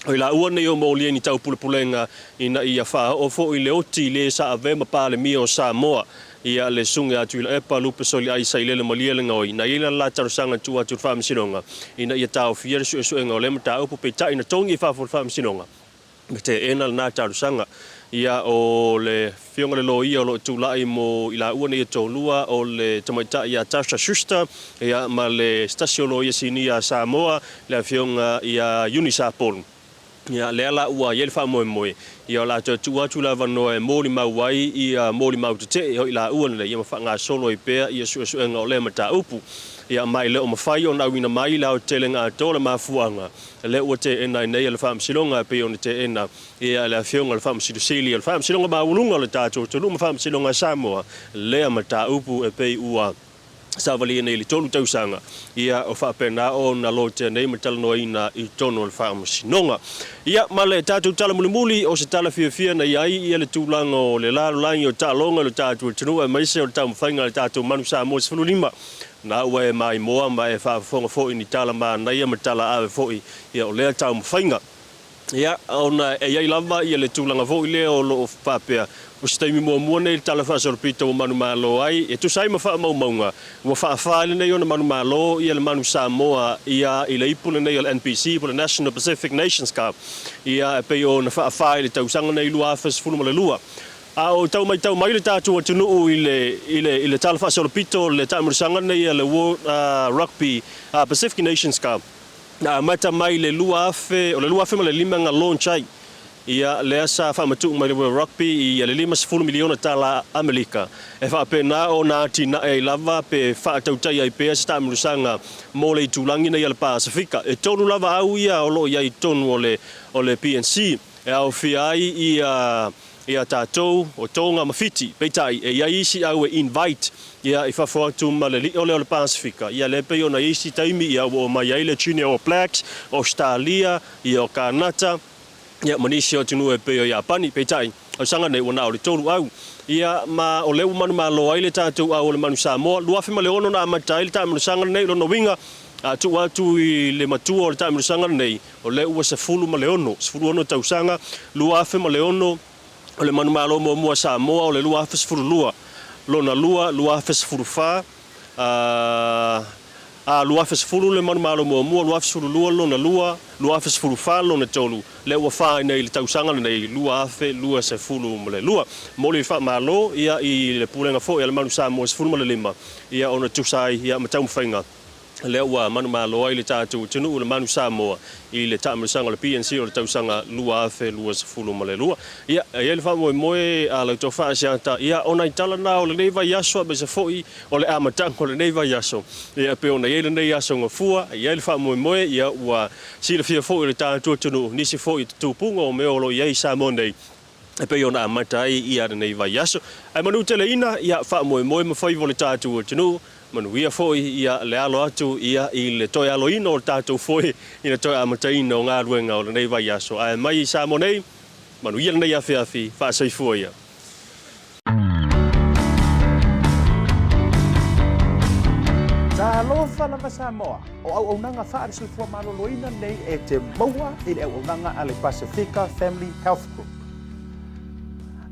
O i laua nei o molia i ni taupulepulega ina ia faaoo foi le oti i le sa avea ma Palemia o Samoa, ia le Susuga ia Tuilaepa Lupe Soliai Sailele Malielegaoi, na i ai lana la talosaga tuu atu i le Faamasinoga ina ia taofia le suesuega o lea mataupu, peitai na togi i fafo o le Faamasinoga. Na teena lena talosaga. Ia, o le Afioga i le Loia o lo o tulai mo i laua nei e toalua, o le tamaitai ia Tasha Schuster, ia, ma le se tasi o Loia Sinia a Samoa, le Afioga ia Eunice Apolu. Ia, lea la ua i ai le faamoemoe, ia, o le a toe tuu atu le avanoa e molimau ai ia molimau tetee o i laua nei, ia ma faagasolo ai pea ia suesuega o lea mataupu. Ia, ma e le o mafai ona auina mai le aotelega atoa o le mafuaaga lea ua teena ai nei e le Faamasinoga e pei ona teena e le Afioga i le Faamasino Sili o le Faamasinoga Maualuga o le tatou atunuu ma Faamasinoga a Samoa lea mataupu e pei ua savalia nei i le 3 tausaga, ia o faapena ona lotea nei ma talanoaina i totonu o le Faamasinoga. Ia ma le tatou tala mulimuli, o se tala fiafia na i ai ia le tulaga o le lalolagi o taaloga i lo tatou atunuu aemaise o le taumafaiga a le tatou Manu Samoa 15 Na ua e maimoa ma e faafofoga foi ni tala manaia ma tala ave foi, ia o lea taumafaiga. Ia, ona e i ai lava ia le tulaga foi lea o lo o faapea, o se taimi muamua nei i le Tala Faasolopito ua manumalo ai, e tusa ai ma faamaumauga, ua faafa lenei ona manumalo ia le Manu Samoa ia i le ipu lenei o le NPC po o le National Pacific Nations Cup, ia e pei ona faafa i le tausaga nei 2012. A o tau matau mai le tatou atunuu i le, i le, i le Tala Faasolopito o le taamilosaga lenei a le World Rugby Pacific Nations Cup, na amata mai i le 2000, o le 2005 na launch ai, ia lea sa faamatuu mai le World Rugby i le $50 miliona tala Amelika, e faapena ona atinae ai lava pe faatautai ai pea se taamilosaga mo le itulagi nei a le Pasefika. E tolu lava au ia o lo o i ai i totonu o le, o le PNC, e aofia ai ia ia tatou, o Tonga ma Fiti. Peitai, e i ai isi au e invite ia i fafo atu ma le lio lea o le Pasefika. Ia lea pei ona i ai isi taimi ia ua omai ai le Junior All Blacks, Ausetalia, ia o Kanata, ia ma nisi o atunuu e pei o Iapani. Peitai, tausaga nei ua na o le tolu au. Ia ma o lea ua manumalo ai le tatou au o le Manu Samoa. 2006 na amata ai le taamilosaga lenei, o lona uiga, a tuu atu i le matua o le taamilosaga lenei, O lea ua 16, 16 tausaga, 2006, o le manumalo muamua a Samoa o le 2012. lona lua, 2014, a, a, 2010 le manumalo muamua, 2012 lona lua, 2014 lona tolu, lea ua fa ai nei i le tausaga lenei 2022. Momoli le faamalo ia i le Pulega foi a le Manu Samoa 15 ia ona tusa ai ia ma taumafaiga lea ua manumalo ai le tatou atunuu le Manu Samoa i le taamilosaga o le PNC o le tausaga 2022. Ia, e i ai le faamoemoe a lau Tofa Asiata, ia o nai tala na o lenei vaiaso aemaise foi o le amataga o lenei vaiaso, ia e pei ona i ai lenei aso gafua, e i ai le faamoemoe, ia ua silafia foi e le tatou atunuu nisi foi o tutupuga o mea o lo o i ai i Samoa nei, e pei ona amata ai ia lenei vaiaso. Ae manuteleina, ia faamoemoe ma faiva o le tatou atunuu, manuia foi ia le alo atu ia i le toe aloina o le tatou foe i le toe amataina o galuega o lenei vaiaso. Ae mai i Samoa nei, manuia lenei afiafi, faasoifua ia. Talofa lava Samoa, o auaunaga faale-soifua maloloina nei e te maua i le auaunaga a le Pasefika Family Health Group.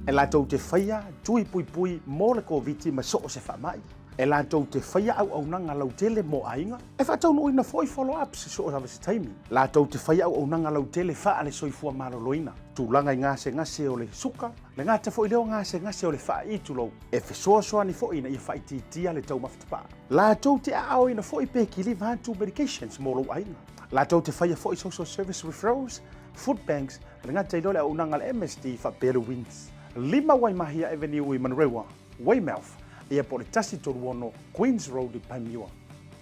E latou te faia tui puipui mo le Koviti ma so o se faamai. E latou te faia auaunaga lautele mo aiga, e faataunuuina foi follow-ups i so o lava se taimi. Latou te faia auaunaga lautele faale-soifua maloloina, tulaga i gasegase o le suka, Le gata foi lea o gasegase o le faai'i tulou, e fesoasoani foi ina ia faaitiitia le taumafa tapaa. Latou te aaoina foi pe kiliva atu medications mo lou aiga. Latou te faia foi social service referrals, food banks, le gata i lea o le auaunaga a le MSD faapea le WINS. 5 Waimahia Avenue i Manurewa, Weymouth, ia po o le 136 Queens Road i Panmure.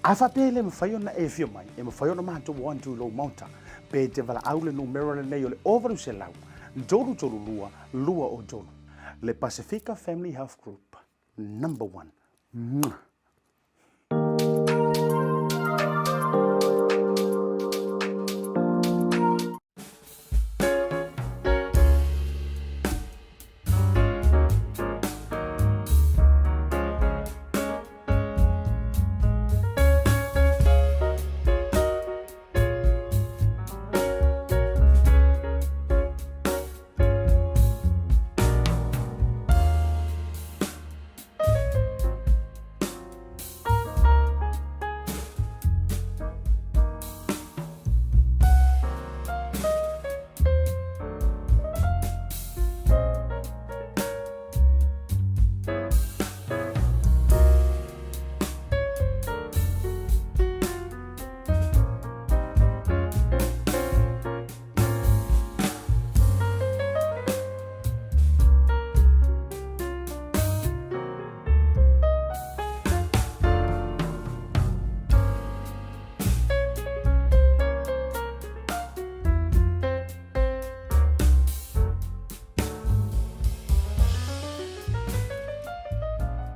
A faapea e le mafai ona e afio mai, e mafai ona matou o atu i lou maota, pe te valaau le numera lenei o le 0800 332 203. Le Pasefika Family Health Group, number one. Mwah!